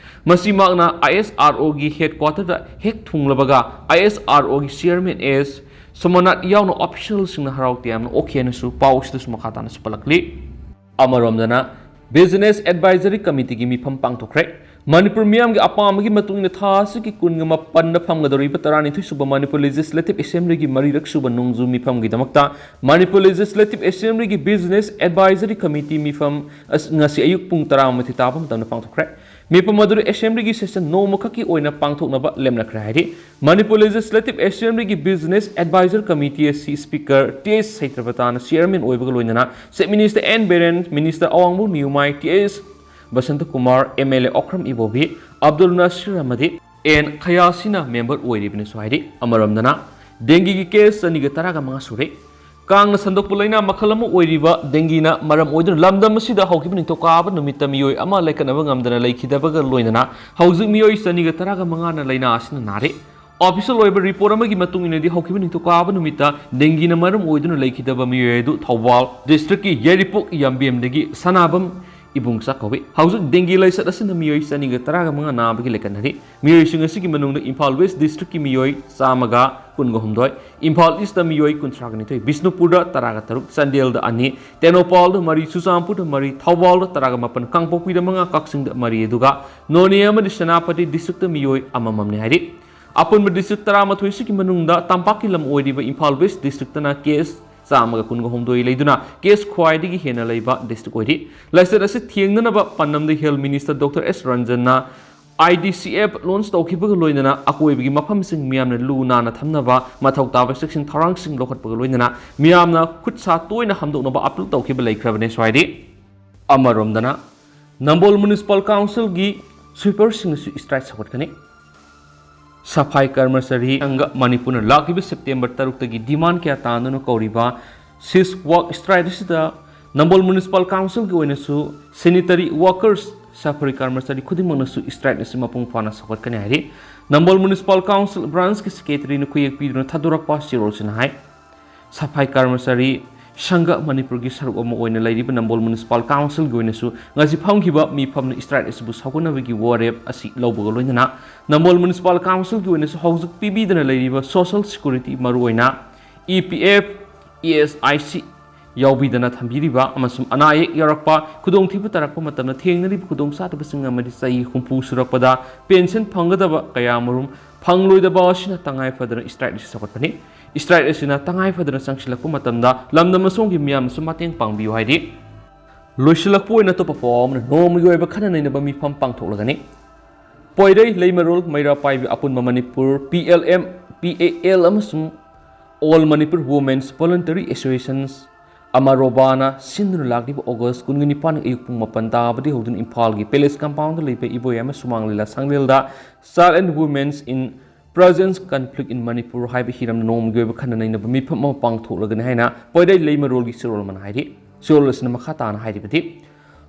ꯃꯁꯤ ꯃꯍꯥꯛꯅ ISROꯒꯤ headquarterꯗ ꯍꯦꯛ ꯊꯨꯡꯂꯕꯒ ISROꯒꯤ chairman ꯑꯦꯁ ꯁꯣꯃꯅꯥꯊ ꯌꯥꯎꯅ officialꯁꯤꯡꯅ ꯍꯔꯥꯎ ꯇꯌꯥꯝꯅ ꯑꯣꯛꯈꯤ ꯍꯥꯏꯅꯁꯨ ꯄꯥꯎ ꯑꯁꯤꯗꯁꯨ ꯃꯈꯥ ꯇꯥꯅꯁꯨ ꯄꯜꯂꯛꯂꯤ꯫ ꯑꯃꯔꯣꯝꯗꯅ, Business Advisory Committeeꯒꯤ ꯃꯤꯐꯝ ꯄꯥꯡꯊꯣꯛꯈ꯭ꯔꯦ꯫ ꯃꯅꯤꯄꯨꯔ ꯃꯤꯌꯥꯝꯒꯤ ꯑꯄꯥꯝꯕꯒꯤ ꯃꯇꯨꯡ ꯏꯟꯅ ꯊꯥ ꯑꯁꯤꯒꯤ ꯀꯨꯟꯒ ꯃꯥꯄꯟꯗ ꯐꯝꯒꯗꯧꯔꯤꯕ ꯇꯔꯥꯅꯤꯊꯣꯏ ꯁꯨꯕ ꯃꯅꯤꯄꯨꯔ Legislative Assemblyꯒꯤ ꯃꯔꯤꯔꯛ ꯁꯨꯕ ꯅꯣꯡꯖꯨ ꯃꯤꯐꯝꯒꯤꯗꯃꯛꯇ ꯃꯅꯤꯄꯨꯔ Legislative Assemblyꯒꯤ Business Advisory Committee ꯃꯤꯐꯝ ꯑꯁ-, ꯉꯁꯤ ꯑꯌꯨꯛ ꯄꯨꯡ ꯇꯔꯥꯃꯥꯊꯣꯏ ꯇꯥꯕ ꯃꯇꯝꯗ ꯄꯥꯡꯊꯣꯛꯈ꯭ꯔꯦ꯫ ꯃꯤꯐꯝ ꯑꯗꯨꯗ Assemblyꯒꯤ session ꯅꯣꯡꯃꯈꯛꯀꯤ ꯑꯣꯏꯅ ꯄꯥꯡꯊꯣꯛꯅꯕ ꯂꯦꯞꯅꯈ꯭ꯔꯦ ꯍꯥꯏꯔꯤ꯫ ꯃꯅꯤꯄꯨꯔ Legislative Assemblyꯒꯤ Business Advisory Committee ꯑꯁꯤ Speaker ꯇꯤ ꯑꯩꯆ ꯁꯩꯇ꯭ꯔꯕꯇꯥꯅ chairman ꯑꯣꯏꯕꯒ ꯂꯣꯏꯅꯅ Chief Minister N Biren, Minister Awangbam Niyumai, T H Basantakumar, M L A Okram Ibobi, Abdul Nasir ꯑꯃꯗꯤ ꯑꯦꯟ ꯈꯌꯥꯁꯤꯅ member ꯑꯣꯏꯔꯤꯕꯅꯁꯨ ꯍꯥꯏꯔꯤ꯫ ꯑꯃꯔꯣꯝꯗꯅ, dengueꯒꯤ case ꯆꯅꯤꯒ ꯇꯔꯥꯒ ꯃꯉꯥ ꯁꯨꯔꯦ꯫ ꯀꯥꯡꯅ ꯁꯟꯗꯣꯛꯄ ꯂꯥꯏꯅꯥ ꯃꯈꯜ ꯑꯃ ꯑꯣꯏꯔꯤꯕ dengueꯅ ꯃꯔꯝ ꯑꯣꯏꯗꯨꯅ ꯂꯝꯗꯝ ꯑꯁꯤꯗ ꯍꯧꯈꯤꯕ ꯅꯤꯡꯊꯧꯀꯥꯕ ꯅꯨꯃꯤꯠꯇ ꯃꯤꯑꯣꯏ ꯑꯃ ꯂꯥꯏꯀꯠꯅꯕ ꯉꯝꯗꯅ ꯂꯩꯈꯤꯗꯕꯒ ꯂꯣꯏꯅꯅ ꯍꯧꯖꯤꯛ ꯃꯤꯑꯣꯏ ꯆꯅꯤꯒ ꯇꯔꯥꯒ ꯃꯉꯥꯅ ꯂꯥꯏꯅꯥ ꯑꯁꯤꯅ ꯅꯥꯔꯦ꯫ Official ꯑꯣꯏꯕ report ꯑꯃꯒꯤ ꯃꯇꯨꯡ ꯏꯟꯅꯗꯤ ꯍꯧꯈꯤꯕ ꯅꯤꯡꯊꯧꯀꯥꯕ ꯅꯨꯃꯤꯠꯇ dengueꯅ ꯃꯔꯝ ꯑꯣꯏꯗꯨꯅ ꯂꯩꯈꯤꯗꯕ ꯃꯤꯑꯣꯏ ꯑꯗꯨ ꯊꯧꯕꯥꯜ districtꯀꯤ ꯌꯥꯏꯔꯤꯄꯣꯛ ꯌꯥꯝꯕꯦꯝꯗꯒꯤ ꯁꯅꯥꯕꯝ ꯏꯕꯨꯡꯆꯥ ꯀꯧꯏ꯫ ꯍꯧꯖꯤꯛ dengue ꯂꯥꯏꯆꯠ ꯑꯁꯤꯅ ꯃꯤꯑꯣꯏ ꯆꯅꯤꯒ ꯇꯔꯥꯒ ꯃꯉꯥ ꯅꯥꯕꯒꯤ ꯂꯩꯀꯠꯅꯔꯤ꯫ ꯃꯤꯑꯣꯏꯁꯤꯡ ꯑꯁꯤꯒꯤ ꯃꯅꯨꯡꯗ ꯏꯝꯐꯥꯜ West districtꯀꯤ ꯃꯤꯑꯣꯏ ꯆꯥꯝꯃꯒ ꯀꯨꯟꯒ ꯍꯨꯝꯗꯣꯏ, ꯏꯝꯐꯥꯜ Eastꯇ ꯃꯤꯑꯣꯏ ꯀꯨꯟꯊ꯭ꯔꯥꯒ ꯅꯤꯊꯣꯏ, ꯕꯤꯁꯅꯨꯄꯨꯔꯗ ꯇꯔꯥꯒ ꯇꯔꯨꯛ, ꯆꯥꯟꯗꯦꯜꯗ ꯑꯅꯤ, ꯇꯦꯡꯅꯧꯄꯜꯗ ꯃꯔꯤ, ꯆꯨꯔꯆꯥꯟꯄꯨꯔꯗ ꯃꯔꯤ, ꯊꯧꯕꯥꯜꯗ ꯇꯔꯥꯒ ꯃꯥꯄꯟ, ꯀꯥꯡꯄꯣꯛꯄꯤꯗ ꯃꯉꯥ, ꯀꯛꯆꯤꯡꯗ ꯃꯔꯤ, ꯑꯗꯨꯒ ꯅꯣꯅꯦ ꯑꯃꯗꯤ ꯁꯦꯅꯥꯄꯇꯤ districtꯇ ꯃꯤꯑꯣꯏ ꯑꯃꯃꯝꯅꯤ ꯍꯥꯏꯔꯤ꯫ ꯑꯄꯨꯟꯕ ꯗꯤꯁꯇ꯭ꯔꯤꯛ ꯇꯔꯥꯃꯥꯊꯣꯏꯁꯤꯒꯤ ꯃꯅꯨꯡꯗ ꯇꯝꯄꯥꯛꯀꯤ ꯂꯝ ꯑꯣꯏꯔꯤꯕ ꯏꯝꯐꯥꯜ ꯋꯦꯁ ꯗꯤꯁꯇ꯭ꯔꯤꯛꯇꯅ ꯀꯦꯁ ꯆꯥꯝꯃꯒ ꯀꯨꯟꯒ ꯍꯨꯝꯗꯣꯏ ꯂꯩꯗꯨꯅ ꯀꯦꯁ ꯈ꯭ꯋꯥꯏꯗꯒꯤ ꯍꯦꯟꯅ ꯂꯩꯕ ꯗꯤꯁꯇ꯭ꯔꯤꯛ ꯑꯣꯏꯔꯤ꯫ ꯂꯥꯏꯆꯠ ꯑꯁꯤ ꯊꯦꯡꯅꯅꯕ ꯄꯥꯟꯗꯝꯗ ꯍꯦꯜꯊ ꯃꯤꯅꯤꯁꯇꯔ ꯗꯣꯛꯇꯔ ꯑꯦꯁ ꯔꯟꯖꯟꯅ I D C F launch ꯇꯧꯈꯤꯕꯒ ꯂꯣꯏꯅꯅ ꯑꯀꯣꯏꯕꯒꯤ ꯃꯐꯝꯁꯤꯡ ꯃꯤꯌꯥꯝꯅ ꯂꯨ ꯅꯥꯟꯅ ꯊꯝꯅꯕ ꯃꯊꯧ ꯇꯥꯕ ꯆꯦꯛꯁꯤꯟ ꯊꯧꯔꯥꯡꯁꯤꯡ ꯂꯧꯈꯠꯄꯒ ꯂꯣꯏꯅꯅ ꯃꯤꯌꯥꯝꯅ ꯈꯨꯠ ꯁꯥ ꯇꯣꯏꯅ ꯍꯥꯝꯗꯣꯛꯅꯕ ꯑꯥꯄꯤꯜ ꯇꯧꯈꯤꯕ ꯂꯩꯈ꯭ꯔꯕꯅꯤ꯫ ꯁ꯭ꯋꯥꯏꯗꯤ ꯑꯃꯔꯣꯝꯗꯅ ꯅꯝꯕꯣꯜ ꯃ꯭ꯌꯨꯅꯤꯁꯤꯄꯥꯜ ꯀꯥꯎꯟꯁꯤꯜꯒꯤ ꯁ꯭ꯋꯤꯄꯔꯁꯤꯡꯅꯁꯨ ꯁ꯭ꯇ꯭ꯔꯥꯏꯛ ꯁꯧꯒꯠꯀꯅꯤ꯫ ꯁꯐꯥꯏ ꯀꯔꯃꯆꯥꯔꯤ ꯁꯪꯘ ꯃꯅꯤꯄꯨꯔꯅ ꯂꯥꯛꯂꯤꯕ ꯁꯦꯞꯇꯦꯝꯕꯔ ꯇꯔꯨꯛꯇꯒꯤ ꯗꯤꯃꯥꯟ ꯀꯌꯥ ꯇꯥꯟꯗꯨꯅ ꯀꯧꯔꯤꯕ ꯁꯤꯁ ꯋꯥꯛ ꯁ꯭ꯇ꯭ꯔꯥꯏꯛ ꯑꯁꯤꯗ ꯅꯝꯕꯣꯜ ꯃ꯭ꯌꯨꯅꯤꯁꯤꯄꯥꯜ ꯀꯥꯎꯟꯁꯤꯜꯒꯤ ꯑꯣꯏꯅꯁꯨ ꯁꯦꯅꯤꯇꯔꯤ ꯋꯥꯀꯔꯁ, ꯁꯐꯥꯏ ꯀꯔꯃꯆꯥꯔꯤ ꯈꯨꯗꯤꯡꯃꯛꯅꯁꯨ ꯁ꯭ꯇ꯭ꯔꯥꯏꯛ ꯑꯁꯤ ꯃꯄꯨꯡ ꯐꯥꯅ ꯁꯧꯒꯠꯀꯅꯤ ꯍꯥꯏꯔꯤ꯫ ꯅꯝꯕꯣꯜ ꯃ꯭ꯌꯨꯅꯤꯁꯤꯄꯥꯜ ꯀꯥꯎꯟꯁꯤꯜ ꯕ꯭ꯔꯥꯟꯁꯀꯤ ꯁꯦꯀ꯭ꯔꯦꯇꯔꯤꯅ ꯈꯨꯌꯦꯛ ꯄꯤꯗꯨꯅ ꯊꯥꯗꯣꯔꯛꯄ ꯆꯦꯔꯣꯜꯁꯤꯅ ꯍꯥꯏ, ꯁꯐꯥꯏ ꯀꯔꯃꯆꯥꯔꯤ ꯁꯪꯘ ꯃꯅꯤꯄꯨꯔꯒꯤ ꯁꯔꯨꯛ ꯑꯃ ꯑꯣꯏꯅ ꯂꯩꯔꯤꯕ ꯅꯝꯕꯣꯜ ꯃ꯭ꯌꯨꯅꯤꯁꯤꯄꯥꯜ ꯀꯥꯎꯟꯁꯤꯜꯒꯤ ꯑꯣꯏꯅꯁꯨ ꯉꯁꯤ ꯐꯝꯈꯤꯕ ꯃꯤꯐꯝꯅ ꯁ꯭ꯇ꯭ꯔꯥꯏꯛ ꯑꯁꯤꯕꯨ ꯁꯧꯒꯠꯅꯕꯒꯤ ꯋꯥꯔꯦꯞ ꯑꯁꯤ ꯂꯧꯕꯒ ꯂꯣꯏꯅꯅ ꯅꯝꯕꯣꯜ ꯃ꯭ꯌꯨꯅꯤꯁꯤꯄꯥꯜ ꯀꯥꯎꯟꯁꯤꯜꯒꯤ ꯑꯣꯏꯅꯁꯨ ꯍꯧꯖꯤꯛ ꯄꯤꯕꯤꯗꯅ ꯂꯩꯔꯤꯕ ꯁꯣꯁꯤꯌꯦꯜ ꯁꯦꯀ꯭ꯌꯨꯔꯤꯇꯤ, ꯃꯔꯨꯑꯣꯏꯅ E P F, E S I C ꯌꯥꯎꯕꯤꯗꯅ ꯊꯝꯕꯤꯔꯤꯕ ꯑꯃꯁꯨꯡ ꯑꯅꯥ ꯑꯌꯦꯛ ꯌꯥꯎꯔꯛꯄ, ꯈꯨꯗꯣꯡꯊꯤꯕ ꯇꯥꯔꯛꯄ ꯃꯇꯝꯗ ꯊꯦꯡꯅꯔꯤꯕ ꯈꯨꯗꯣꯡꯆꯥꯗꯕꯁꯤꯡ ꯑꯃꯗꯤ ꯆꯍꯤ ꯍꯨꯝꯐꯨ ꯁꯨꯔꯛꯄꯗ ꯄꯦꯟꯁꯟ ꯐꯪꯒꯗꯕ ꯀꯌꯥꯃꯔꯨꯝ ꯐꯪꯂꯣꯏꯗꯕ ꯑꯁꯤꯅ ꯇꯉꯥꯏ ꯐꯗꯅ ꯁ꯭ꯇ꯭ꯔꯥꯏꯛ ꯑꯁꯤ ꯁꯧꯒꯠꯄꯅꯤ꯫ ꯁ꯭ꯇ꯭ꯔꯥꯏꯛ ꯑꯁꯤꯅ ꯇꯉꯥꯏ ꯐꯗꯅ ꯆꯪꯁꯤꯜꯂꯛꯄ ꯃꯇꯝꯗ ꯂꯝꯗꯝ ꯑꯁꯣꯝꯒꯤ ꯃꯤꯌꯥꯝꯅꯁꯨ ꯃꯇꯦꯡ ꯄꯥꯡꯕꯤꯌꯨ ꯍꯥꯏꯔꯤ꯫ ꯂꯣꯏꯁꯤꯜꯂꯛꯄ ꯑꯣꯏꯅ ꯑꯇꯣꯞꯄ ꯄꯥꯎ ꯑꯃꯅ ꯅꯣꯡꯃꯒꯤ ꯑꯣꯏꯕ ꯈꯟꯅ ꯅꯩꯅꯕ ꯃꯤꯐꯝ ꯄꯥꯡꯊꯣꯛꯂꯒꯅꯤ꯫ ꯄꯣꯏꯔꯩ, ꯂꯩꯃꯔꯣꯜ, ꯃꯩꯔꯥ ꯄꯥꯏꯕꯤ, ꯑꯄꯨꯟꯕ Manipur, P L M, P A L ꯑꯃꯁꯨꯡ All Manipur Women's Voluntary Associations, ꯑꯃꯔꯣꯕꯥꯅ ꯁꯤꯟꯗꯨꯅ ꯂꯥꯛꯂꯤꯕ ꯑꯣꯒꯁ ꯀꯨꯟꯒ ꯅꯤꯄꯥꯟ ꯑꯌꯨꯛ ꯄꯨꯡ ꯃꯥꯄꯟ ꯇꯥꯕꯗꯒꯤ ꯍꯧꯗꯨꯅ ꯏꯝꯐꯥꯜꯒꯤ ꯄꯦꯂꯦꯁ ꯀꯝꯄꯥꯎꯟꯗ ꯂꯩꯕ ꯏꯕꯣꯌꯥꯏꯃ ꯁꯨꯃꯥꯡ ꯂꯤꯂꯥ ꯁꯪꯂꯦꯜꯗ Child and Women's in Present Conflict in Manipur ꯍꯥꯏꯕ ꯍꯤꯔꯝꯗ ꯅꯣꯡꯃꯒꯤ ꯑꯣꯏꯕ ꯈꯟꯅ ꯅꯩꯅꯕ ꯃꯤꯐꯝ ꯑꯃ ꯄꯥꯡꯊꯣꯛꯂꯒꯅꯤ ꯍꯥꯏꯅ ꯄꯣꯏꯔꯩ ꯂꯩꯃꯔꯣꯜꯒꯤ ꯆꯦꯔꯣꯜ ꯑꯃꯅ ꯍꯥꯏꯔꯤ꯫ ꯆꯦꯔꯣꯜ ꯑꯁꯤꯅ ꯃꯈꯥ ꯇꯥꯅ ꯍꯥꯏꯔꯤꯕꯗꯤ,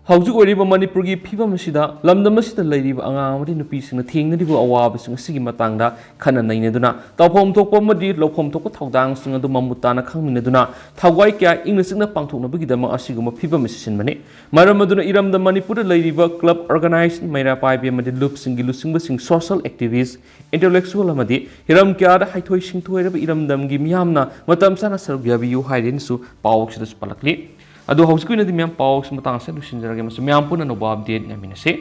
ꯍꯧꯖꯤꯛ ꯑꯣꯏꯔꯤꯕ ꯃꯅꯤꯄꯨꯔꯒꯤ ꯐꯤꯕꯝ ꯑꯁꯤꯗ ꯂꯝꯗꯝ ꯑꯁꯤꯗ ꯂꯩꯔꯤꯕ ꯑꯉꯥꯡ ꯑꯃꯗꯤ ꯅꯨꯄꯤꯁꯤꯡꯅ ꯊꯦꯡꯅꯔꯤꯕ ꯑꯋꯥꯕꯁꯤꯡ ꯑꯁꯤꯒꯤ ꯃꯇꯥꯡꯗ ꯈꯟꯅ ꯅꯩꯅꯗꯨꯅ ꯇꯧꯐꯝ ꯊꯣꯛꯄ ꯑꯃꯗꯤ ꯂꯧꯐꯝ ꯊꯣꯛꯄ ꯊꯧꯗꯥꯡꯁꯤꯡ ꯑꯗꯨ ꯃꯃꯨꯠ ꯇꯥꯅ ꯈꯪꯃꯤꯟꯅꯗꯨꯅ ꯊꯋꯥꯏ ꯀꯌꯥ ꯏꯪꯅ ꯆꯤꯛꯅ ꯄꯥꯡꯊꯣꯛꯅꯕꯒꯤꯗꯃꯛ ꯑꯁꯤꯒꯨꯝꯕ ꯐꯤꯕꯝ ꯑꯁꯤ ꯁꯤꯟꯕꯅꯤ꯫ ꯃꯔꯝ ꯑꯗꯨꯅ ꯏꯔꯝꯗꯝ ꯃꯅꯤꯄꯨꯔꯗ ꯂꯩꯔꯤꯕ ꯀ꯭ꯂꯕ ꯑꯣꯔꯒꯅꯥꯏꯖꯦꯁꯟ, ꯃꯩꯔꯥ ꯄꯥꯏꯕꯤ ꯑꯃꯗꯤ ꯂꯨꯞꯁꯤꯡꯒꯤ ꯂꯨꯆꯤꯡꯕꯁꯤꯡ, ꯁꯣꯁꯤꯌꯦꯜ ꯑꯦꯛꯇꯤꯚꯤꯁ, ꯏꯟꯇꯦꯂꯦꯛꯆꯨꯋꯦꯜ ꯑꯃꯗꯤ ꯍꯤꯔꯝ ꯀꯌꯥꯗ ꯍꯩꯊꯣꯏ ꯁꯤꯡꯊꯣꯏꯔꯕ ꯏꯔꯝꯗꯝꯒꯤ ꯃꯤꯌꯥꯝꯅ ꯃꯇꯝ ꯆꯥꯅ ꯁꯔꯨꯛ ꯌꯥꯕꯤꯌꯨ ꯍꯥꯏꯗꯨꯅꯁꯨ ꯄꯥꯎ ꯑꯁꯤꯗꯁꯨ ꯄꯜꯂꯛꯂꯤ꯫ ꯑꯗꯣ ꯍꯧꯖꯤꯛꯀꯤ ꯑꯣꯏꯅꯗꯤ ꯃꯌꯥꯝ ꯄꯥꯎ ꯑꯁꯤ ꯃꯇꯥꯡ ꯑꯁꯤꯗ ꯂꯣꯏꯁꯤꯟꯖꯔꯒꯦ꯫ ꯃꯁꯤ ꯃꯌꯥꯝ ꯄꯨꯟꯅ ꯑꯅꯧꯕ ꯑꯞꯗꯦꯠ ꯉꯥꯏꯃꯤꯟꯅꯁꯤ꯫